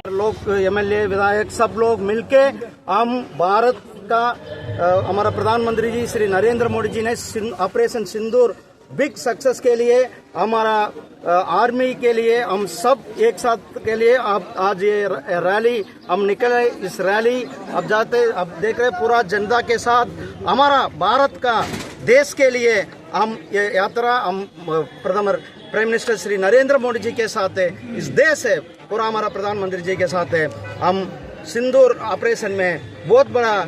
लोग, एमएलए, विधायक, सब लोग मिलके हम भारत का, अ, हमारा प्रधानमंत्री जी श्री नरेंद्र मोदी जी ने सिं-, ऑपरेशन सिंदूर बिग सक्सेस के लिए, हमारा, अ, आर्मी के लिए, हम सब एक साथ के लिए आप आज ये र-, रैली हम निकले। इस रैली अब जाते, अब देख रहे पूरा जनता के साथ हमारा भारत का देश के लिए हम ये यात्रा हम, अ, प्रधान प्राइम मिनिस्टर श्री नरेंद्र मोदी जी के साथ है, इस देश है, पूरा हमारा प्रधानमंत्री जी के साथ है। हम सिंदूर ऑपरेशन में बहुत बड़ा, अ, अ,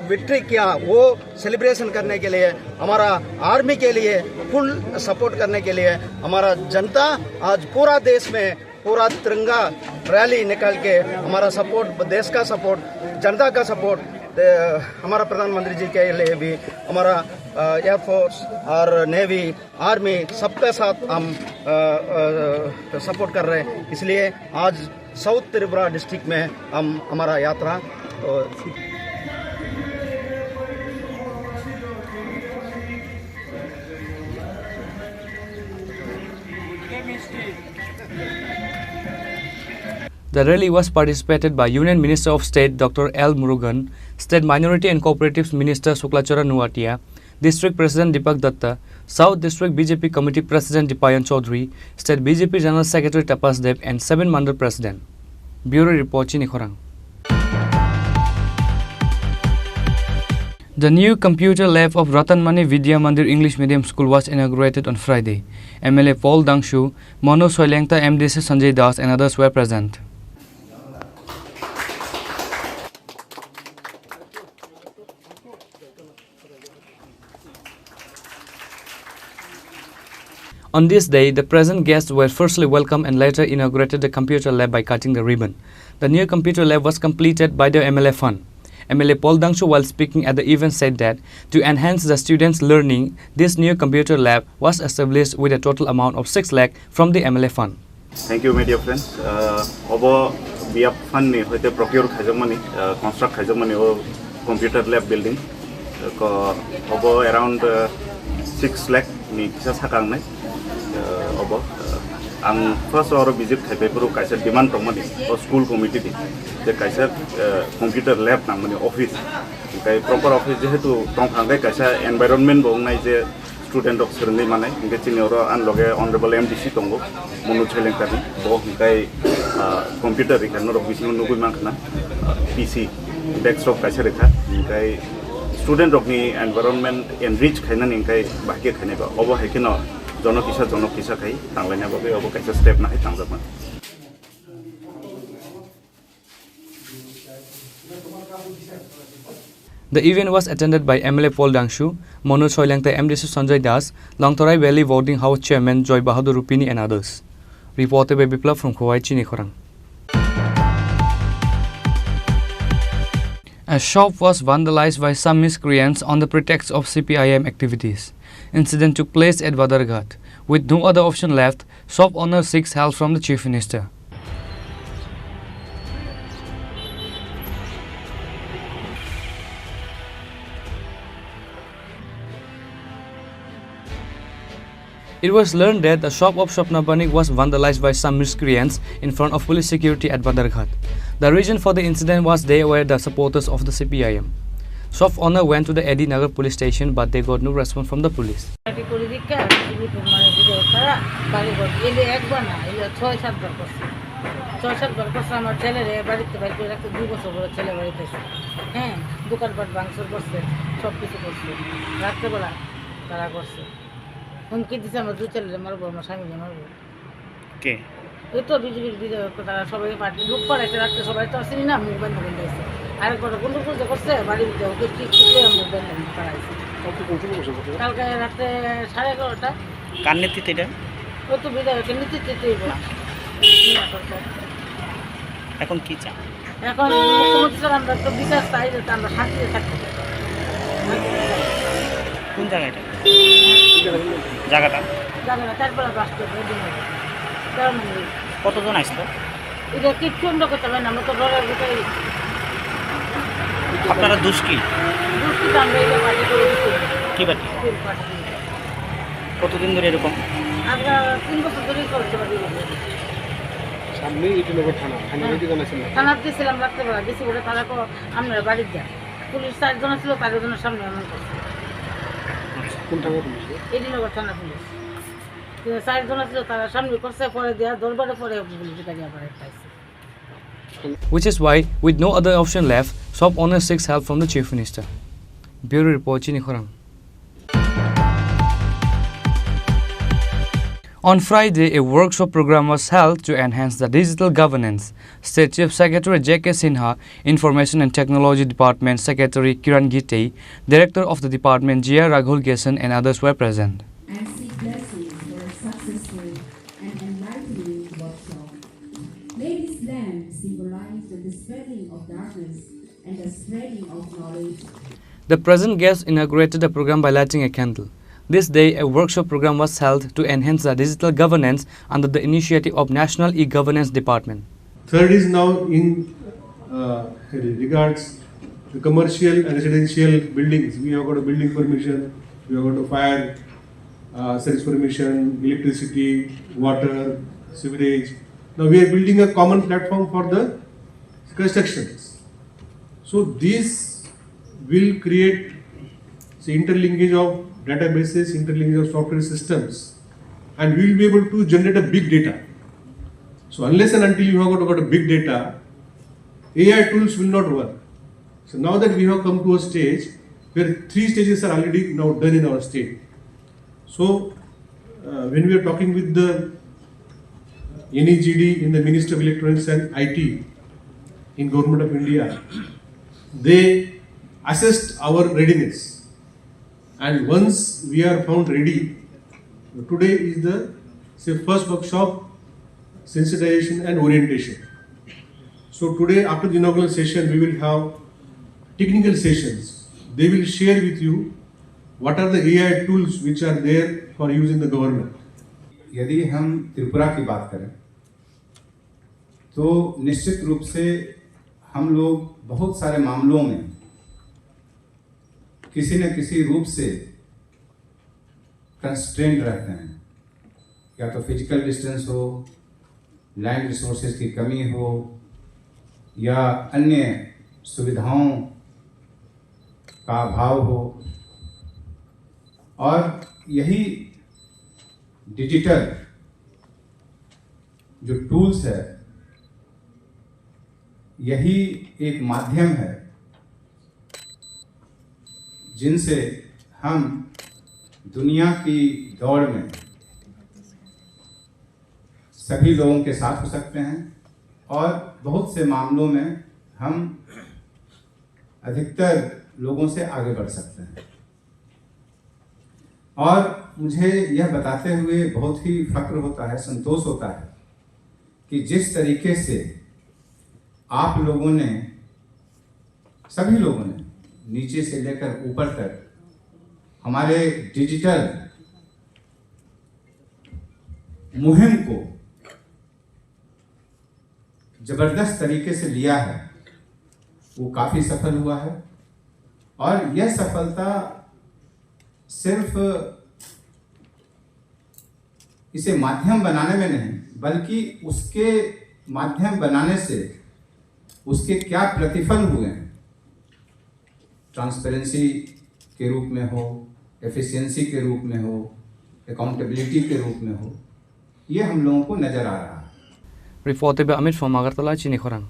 विक्ट्री किया, वो सेलिब्रेशन करने के लिए, हमारा आर्मी के लिए फुल सपोर्ट करने के लिए हमारा जनता आज पूरा देश में पूरा तिरंगा रैली निकाल के हमारा सपोर्ट, देश का सपोर्ट, जनता का सपोर्ट, अ, हमारा प्रधानमंत्री जी के लिए भी हमारा, अ, एयरफोर्स और नेवी, आर्मी, सबके साथ हम, अ, अ, सपोर्ट कर रहे हैं। इसलिए आज साउथ त्रिपुरा डिस्ट्रिक्ट में हम, हमारा यात्रा, अ, The rally was participated by Union Minister of State Doctor L Murugan, State Minority and Cooperatives Minister Suklachara Nuatia, District President Deepak Datta, South District B J P Committee President Dipayan Chaudhary, State B J P General Secretary Tapas Dev and seven Mandal President. Bureau Report, Chini Khorang. The new computer lab of Ratan Mani Vidya Mandir English Medium School was inaugurated on Friday. M L A Paul Dangshu, Manu Soilengta, M D C Sanjay Das and others were present. On this day, the present guests were firstly welcomed and later inaugurated the computer lab by cutting the ribbon. The new computer lab was completed by the M L A fund. M L A Paul Dangshu, while speaking at the event, said that to enhance the students' learning, this new computer lab was established with a total amount of six lakh from the M L A fund. Thank you, my dear friends. Uh, obo B I F fund ni hoite procure khaijakmani, uh, construct khaijakmani o computer lab building. Uh, ko, obo around, uh, six lakh ni kisa saka wngnai. Uh, obo, uh, ang first oro visit khaipai phuru kaisa demand tongmani o school committee ni, je kaisa, uh, computer lab nangmani office. Hingkai proper office jehetu tongkha, hingkai kaisa environment bo wngnai je student rok swrwngwi manai. Hingke chini oro ani loge Honorable M D C tongo, Monu Chhailengkar ni. Bo hingke, ah, computer rikha norok bisingo nugwi mankha na, ah, P C, desktop kaisa rikha. Hingke student rokni environment enrich khainani hingke bahai khe khainai ba. Obo hai kheno jono kisa, jono kisa khai tanglaina bagwi obo kaisa step nahai tangjakmani. The event was attended by M L A Paul Dangshu, Monu Chhailengkar, M D C Sanjay Das, Longtharai Valley Boarding House Chairman Joy Bahadur Rupini and others. Reported by Biplab from Khowai, Chini Khorang. A shop was vandalized by some miscreants on the pretext of C P I M activities. Incident took place at Badarghat. With no other option left, shop owner seeks help from the Chief Minister. It was learned that the shop of Swapna Banik was vandalized by some miscreants in front of police security at Badarghat. The reason for the incident was they were the supporters of the C P I M. Shop owner went to the A D Nagar police station, but they got no response from the police. Party করে দিকে আমি বুঝে তারা বাড়ি ঘর এলে একবার না, এলে ছয় সাতবার করছে। ছয় সাতবার করছে আমার ছেলেরে বাড়িতে বাইর করে রাখতে দুই বছর বড় ছেলে বাড়িতে আছে। হ্যাঁ, দোকানপাট ভাঙচুর করছে, সব কিছু করছে। রাত্রেবেলা তারা করছে। হুমকি দিছে আমার দুই ছেলেরে মারবো, আমার স্বামীরে মারবো। কে? ওই তো বিজেপির বিধায়ক, তারা সবাই পার্টি লোক পাঠাইছে, রাত্রে সবাই তো আসেনি না, মুখ বন্ধ করে দিয়েছে। আর একটা গন্ডগোল যে করছে, বাড়ির ভিতরে ওকে ঠিক ঠিক করে মুখ বন্ধ করে তারা আইছে। কালকে কোন সময় করছে ঘটনা? কালকে রাত্রে সাড়ে এগারোটা। কার নেতৃত্বে এটা? ওই তো বিধায়কের নেতৃত্বে তো এগুলো। এখন কি চান? এখন মুখ্যমন্ত্রী স্যার, আমরা তো বিচার চাই, যাতে আমরা শান্তিতে থাকতে পারি। কোন জায়গা এটা? জায়গাটা? জায়গাটা চারপাড়া বাস স্ট্যান্ড, ওই দিন হবে। তেরো নম্বর। কতজন আসলো? এটা কিচ্ছু আমরা করতে পারি না, আমরা তো ডরের ভিতরে। আপনারা দুষ কি? দুষ কি তো আমরা এটা পার্টি করে দিচ্ছি। কি পার্টি? কোন পার্টি? কতদিন ধরে এরকম? আমরা তিন বছর ধরেই চলছে আমাদের এগুলো। সামনে ইটানগর থানা, থানায় হ্যাঁ। কি জানাচ্ছেন না? থানাত গেছিলাম রাত্রেবেলা, গেছি বলে তারা তো আপনারা বাড়ির যান। পুলিশ চারজন ছিল, চারজনের সামনে এমন করছে। কোন থানা পুলিশ? এডিনগর থানা পুলিশ। তো চারজন ছিল, তারা সামনে করছে, পরে দেয়া দরবারে পরে পুলিশ গাড়ি আবার একটা আইছে। Which is why, with no other option left, shop owner seeks help from the Chief Minister. Bureau Report, Chini Khorang. On Friday, a workshop program was held to enhance the digital governance. State Chief Secretary J K Sinha, Information and Technology Department Secretary Kiran Gite, Director of the Department Jia Raghul Gesan and others were present. And seek blessings for a successful and enlightening workshop. May this lamp symbolize the dispelling of darkness and the spreading of knowledge. The present guest inaugurated the program by lighting a candle. This day, a workshop program was held to enhance the digital governance under the initiative of National E-Governance Department. Third is now in, uh, regards the commercial and residential buildings. We have got a building permission, we have got a fire, uh, service permission, electricity, water, sewerage. Now we are building a common platform for the constructions. So this will create the interlinkage of databases, interlinkage of software systems, and we will be able to generate a big data. So unless and until you have got, got a big data, A I tools will not work. So now that we have come to a stage where three stages are already now done in our state. So, uh, when we are talking with the N E G D in the Ministry of Electronics and I T in Government of India, they assessed our readiness. And once we are found ready, today is the, say, first workshop, sensitization and orientation. So today, after the inaugural session, we will have technical sessions. They will share with you what are the A I tools which are there for use in the government. यदि हम त्रिपुरा की बात करें तो निश्चित रूप से हम लोग बहुत सारे मामलों में किसी न किसी रूप से कंस्ट्रेंट रहते हैं, या तो फिजिकल डिस्टेंस हो, लैंड रिसोर्सेज की कमी हो, या अन्य सुविधाओं का अभाव हो। और यही डिजिटल जो टूल्स है, यही एक माध्यम है जिनसे हम दुनिया की दौड़ में सभी लोगों के साथ हो सकते हैं और बहुत से मामलों में हम अधिकतर लोगों से आगे बढ़ सकते हैं। और मुझे यह बताते हुए बहुत ही फक्र होता है, संतोष होता है कि जिस तरीके से आप लोगों ने, सभी लोगों ने, नीचे से लेकर ऊपर तक हमारे डिजिटल मुहिम को जबरदस्त तरीके से लिया है, वो काफी सफल हुआ है। और यह सफलता सिर्फ इसे माध्यम बनाने में नहीं, बल्कि उसके माध्यम बनाने से उसके क्या प्रतिफल हुए हैं, ट्रांसपेरेंसी के रूप में हो, एफिशिएंसी के रूप में हो, अकाउंटेबिलिटी के रूप में हो, ये हम लोगों को नजर आ रहा है। Report by Amit from Agartala, Chini Khorang.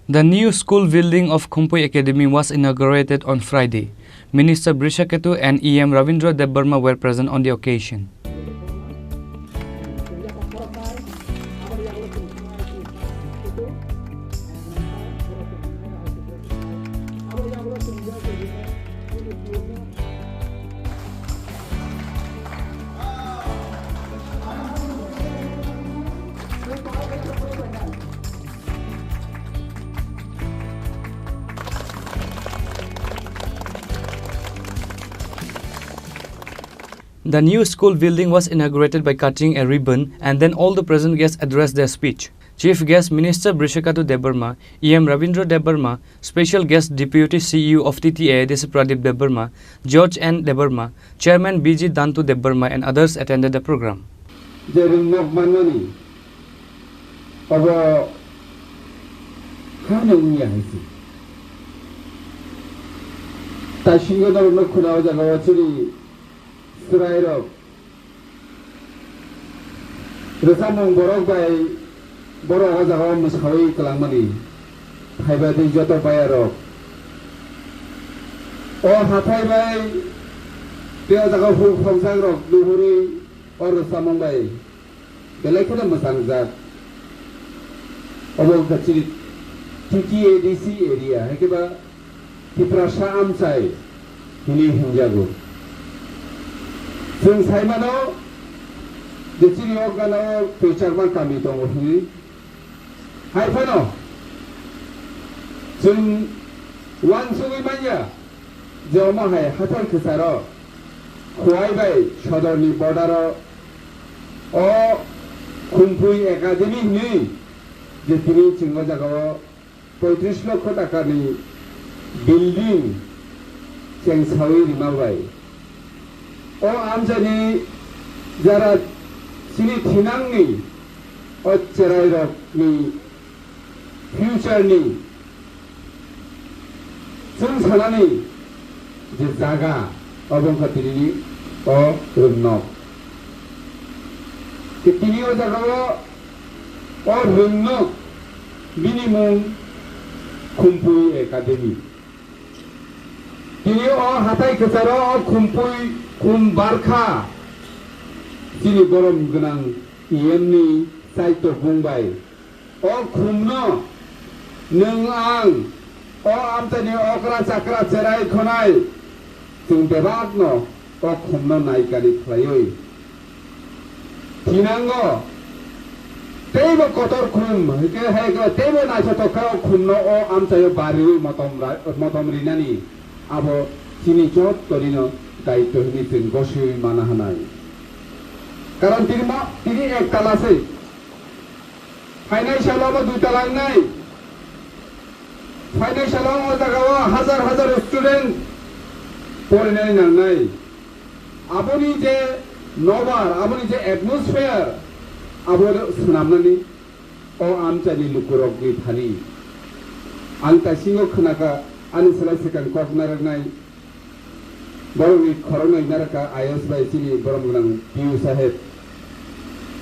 The new school building of Khumpui Academy was inaugurated on Friday. Minister Brishaketu and E M Ravindra Debbarma were present on the occasion. The new school building was inaugurated by cutting a ribbon, and then all the present guests addressed their speech. Chief guest Minister Brishaketu Debbarma, E M Ravindra Debbarma, special guest Deputy C E O of T T A A D C Pradip Debbarma, George N Debbarma, Chairman B G Dantu Debbarma and others attended the program. Je rwngnok manmani obo hano wngya hai se. Taisingo norokno khuna o jaga o chini chwrairok rwchapmung borok bai borok o jaga o mwsawi kwlangmani phaiba di joto bayarok. O hathai bai tei o jaga o huk hokjak rok nuhurwi o rwchapmung bai belai kheno mwchangjak. Obo wngkha chini T T A D C area, hai khe ba Tiprasa amchai hinwi hwnjago. Chwng sai mano je chini o gana o twchakma kami tongo hinwi. Hai phano chwng uansugwi manya je omo hai hathai kwcharo Khowai bai sodorni border o o Khumpui Academy hinwi je tini chwng o jaga o poitris lokho takani building chengsawi rima bai. O amchaini jara chini thinangni o cherairokni future ni chwng sanani je jaga obo wngkha tinini o rwngnok. Tei tini o jaga o, o rwngnok bini mung Khumpui Academy. Tini o hathai kwcharo o Khumpui khum barkha chini borom gwnang E M ni chaitokmung bai. O khumno nwng ang o amchaini okra chakra cherai khonai chwng bebakno o khumno naikani khlaiwi thinango Teibo kotor khum, hwnkhe hai khe teibo naithotok khe o khumno o amchaio bariwi motom ra-, motom rinani abo chini jottorino daityo hwnwi chwng gosiwi mana hwnai. Karon tini ma, tini ek tala se. Phainai salo abo dui tala wngnai. Phainai salo o jagao hajar hajar student porinani nangnai. Aboni je nobar, aboni je atmosphere, abo swnamnani o amchaini lukurokni thani. Ang taisingo khwnakha, ani slai swkang kok narwknai, borokni khoroknwi narwkha I A S bai chini borom gwnang P U saheb.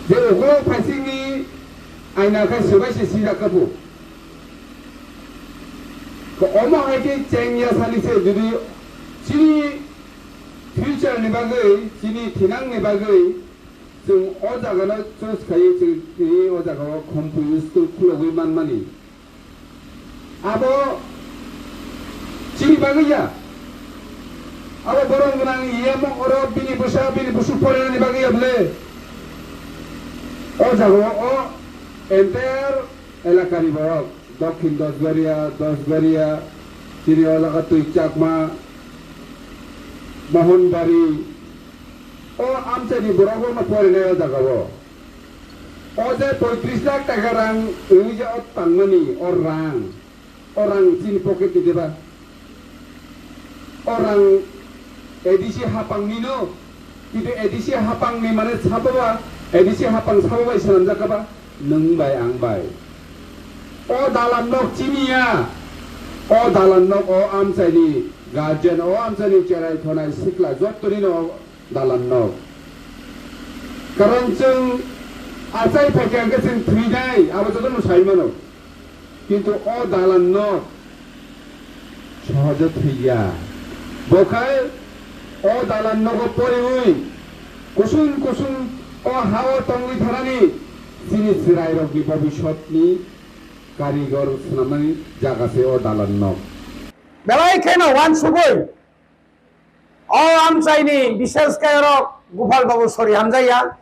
Je ukulok phaisingni aina khai swbai se sijak kha bo. Omo hai khe chengya sani se jodi chini future ni bagwi, chini thinang ni bagwi, chwng o jaga no choose khaiwi chwng tini o jaga o Khumpui school khulogwi manmani. Abo chini bagwi ya. Abo borom gwnang yamo oro bini bwsa bini busu porinani bagwi ya bwle. O jaga o entire elakani borok, Dokhin Dosgaria, Dosgaria, chini o jaga twi Chakma, Mohonbari, o amchaini borok rokno porinai o jaga o. O je poitris lakh taka rang wngwi je o tangmani o rang, o rang chini pocket ni deba? O rang A D C hapang ni no, kintu A D C hapang ni mane sabo ba, A D C hapang sabo bai swnamjak ba, nwng bai ang bai. O dalan nok chini ya, o dalan nok o amchaini guardian, o amchaini cherai thonai sikla jotto ni no dalan nok. Karon chwng achai phaikha hwnkhe chwng thwinai, abo jotono sai mano. Kintu o dalan nok sohojo thwiya. Bokhai o dalan nogo poriwi kusung kusung o hao tongwi thanani chini chwrairokni bobisotni karigor swnamnani jaga se o dalan nok. Belai kheno wansugwi o amchaini bishesh khe oro Gopal Babu sori hamjaya.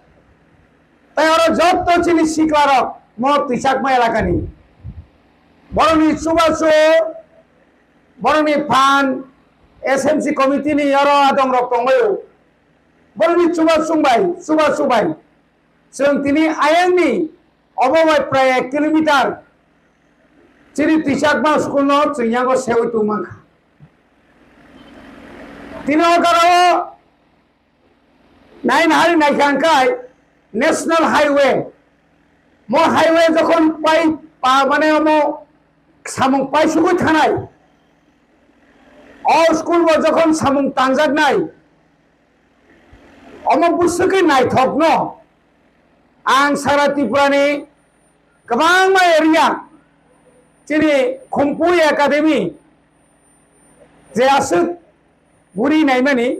Tai oro jotto chini siklarok mo Twichakma elakani. Borokni chubachu, borokni phan, S M C committee ni oro adongrok tongbaio. Borokni chubachu bai, chubachu bai. Chwng tini ayangni obo bai prai ek kilometer chini Twichakma school no chwng yango sewi tongmankha. Tini o jagao nai nahari naikha hwnkhe National Highway. Mo highway jokhon pai pa mane omo samung paisugwi thanai. O school bo jokhon samung tangjaknai. Omo bwswkhe naithokno ang sara Tripura ni kwbangma area chini Khumpui Academy je aswk guri naimani,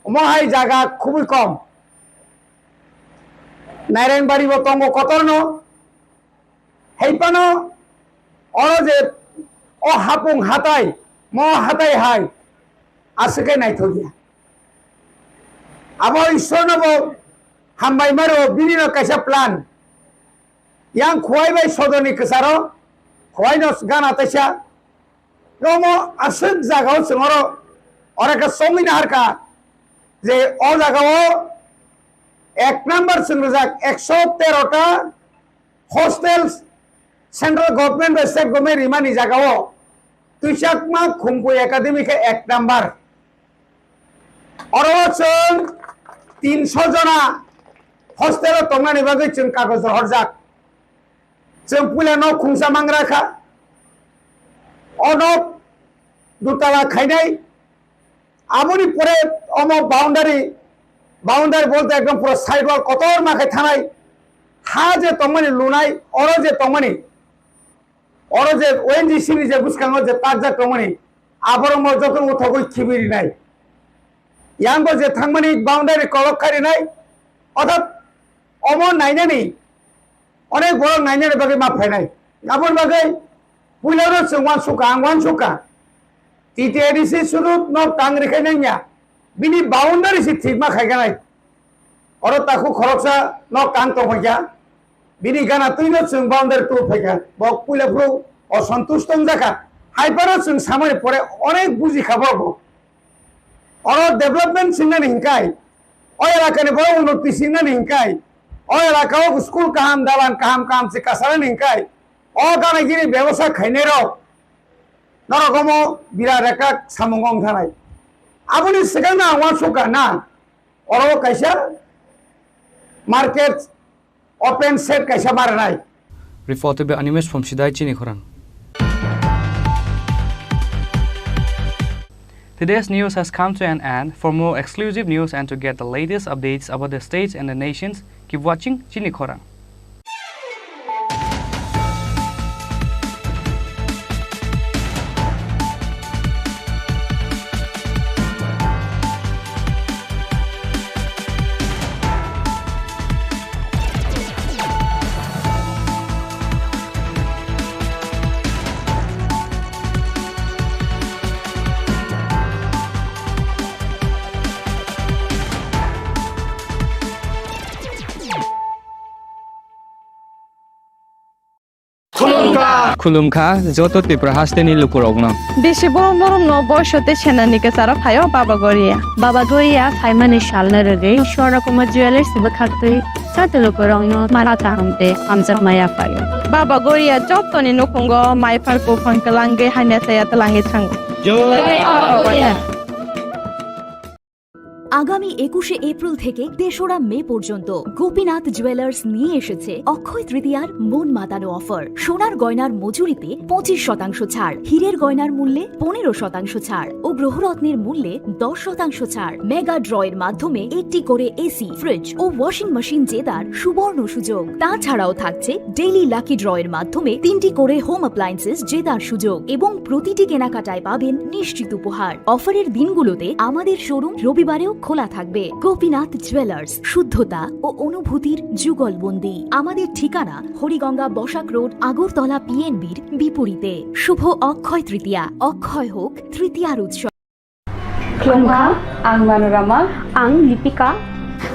omo hai jaga khubui kom. Nairengbario tongo kotorno, hai phano oro je o hapung hatai, mo hatai hai aswk khe naithokya. Abo Ishwarno bo hambai maro, bini no kaisa plan. Yang Khowai bai Sodorni kwcharo, Khowai no gana taisa. Omo aswk jagao chwng oro, oro khe chongwi naharkha je o jagao ek number chwng rijak, ekso tero ta hostel central government bai state government rimani jagao Twichakma Khumpui Academy khe ek number. Oro chwng tinso jona hostel o tongnani bagwi chwng kagoj rohorjak. Chwng puila nok khungsa mangra kha. O nok dutala khainai. Aboni pore omo boundary, boundary bolte ekdom pura side wall kotorma khai thanai. Ha je tongmani lunai, oro je tongmani, oro je O N G C ni je bwskango je takjak tongmani, aborok mo joto uthogwi khibi rinai. Yango je thangmani boundary kolok khai rinai, orthat omo nainani, onek borok nainani bagwi ma phainai. Aboni bagwi puilano chwng uansukha, ang uansukha. T T A D C sudu nok tang rikhainai ya, bini boundary se thikma khaikanai. Oro takhuk khoroksa nok tang tongphaikha. Bini gana twino chwng boundary tubui phaikha. Bo puila phuru osontush tongjakha. Hai phano chwng samani pore onek bujikha bo bo. Oro development singnani hinkai, o elakani borok unnoti singnani hinkai, o elakao school kaham, dalan kaham, kaham se kasarani hinkai, o gana gini bebosa khainairok norok omo birat ekta samung wng thanai. Aboni swkangno ang uansukha na, oro kaisa market open shed kaisa ma rwnai. Reported by Animesh from Sidai Chini Khorang. Today's news has come to an end. For more exclusive news and to get the latest updates about the states and the nations, keep watching Chini Khorang. Khulumkha. Khulumkha joto Tripura hasteni lukurokno. Bisi borom borom no boiso tei senani kwcharo phaio Baba Goria. Baba Goria phaimani salno rwgwi Swarna Kumar Jewellers bwkhaktwi joto lukurokno mala kaham tei hamjakma yaphaio. Baba Goria jotoni nukhungo maiphar kuphang kwlangwi hamya chaya twlangwi thango. Jai Baba Goria. আগামী একুশে এপ্রিল থেকে তেসরা মে পর্যন্ত গোপীনাথ জুয়েলার্স নিয়ে এসেছে অক্ষয় তৃতীয়ার মন মাতানো অফার। সোনার গয়নার মজুরিতে পঁচিশ শতাংশ ছাড়, হীরের গয়নার মূল্যে পনেরো শতাংশ ছাড় ও গ্রহরত্নের মূল্যে দশ শতাংশ ছাড়। মেগা ড্রয়ের মাধ্যমে একটি করে এসি, ফ্রিজ ও ওয়াশিং মেশিন জেতার সুবর্ণ সুযোগ। তাছাড়াও থাকছে ডেইলি লাকি ড্রয়ের মাধ্যমে তিনটি করে হোম অ্যাপ্লায়েন্সেস জেতার সুযোগ এবং প্রতিটি কেনাকাটায় পাবেন নিশ্চিত উপহার। অফারের দিনগুলোতে আমাদের শোরুম রবিবারেও খোলা থাকবে। গোপীনাথ জুয়েলার্স, শুদ্ধতা ও অনুভূতির যুগলবন্দি। আমাদের ঠিকানা হরিগঙ্গা বসাক রোড, আগরতলা পিএনবির বিপরীতে। শুভ অক্ষয় তৃতীয়া, অক্ষয় হোক তৃতীয়ার উৎসব। Khulumkha, ang Manorama. Ang Lipika.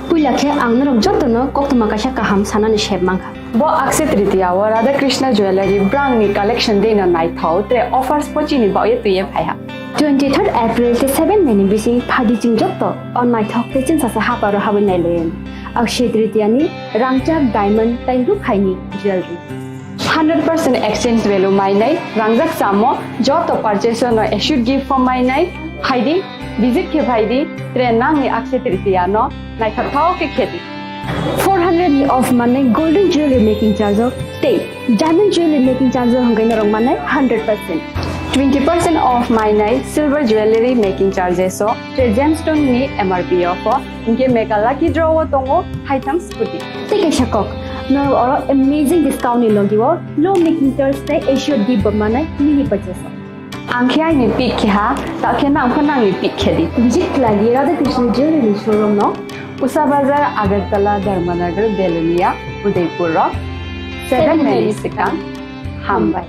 Puila khe ang norok jotono koktwma kaisa kaham sanani sep mankha. Bo Akshaya Tritiya o Radha Krishna Jewellery brangni collection dino naithok tre offers pochini baoye twiye phaiha. Twenty third April tei seven May ni bising phaidi chwng joto o naithok tei chwngsacha haparo habwi nailaiyani. Akshaya Tritiya ni rangchak diamond tei rukhaini jewellery. Hundred percent exchange value mainai, rangjak samo joto purchase no assured gift form mainai, phaidi, visit khe phaidi, tre nangni Akshaya Tritiya no naithok thao khe khedi. Four hundred ni off manai golden jewelry making charge o tei diamond jewelry making charge o hwnkhai norok manai hundred percent. Twenty percent off mainai silver jewelry making charges o tre gemstone ni M R P o pho. Hinkhe mega lucky draw o tongo haitham scooty. Tei kaisa kok, norok oro amazing discount ni logi o low making charge tei assured gift bo manai mini purchase o. Ang khe aini pick khe ha, ta khe nang pho nangni pick khe di. Visit khlai di Radha Krishna Jewelry showroom no. Usa Bazar, Agartala, Dharmanagar, Belonia, Udaipur rok. Seven May ni swkang. Hambai.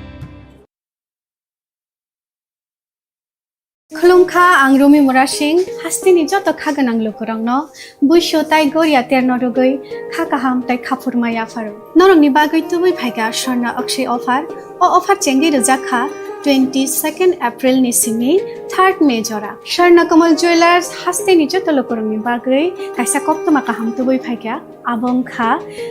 Khulumkha, ang Rumi Murasing, hasteni joto kha gwnang lukurokno buisu tai goria terno rwgwi kha kaham tai kha phurma yapharo. Norokni bagwi tubui phaikha Swarna Akshaya offer. O offer chengwi rwjak kha twenty second April ni simi third May jora. Swarna Kamal Jewellers hasteni joto lukurokni bagwi kaisa koktwma kaham tubui phaikha, abo wngkha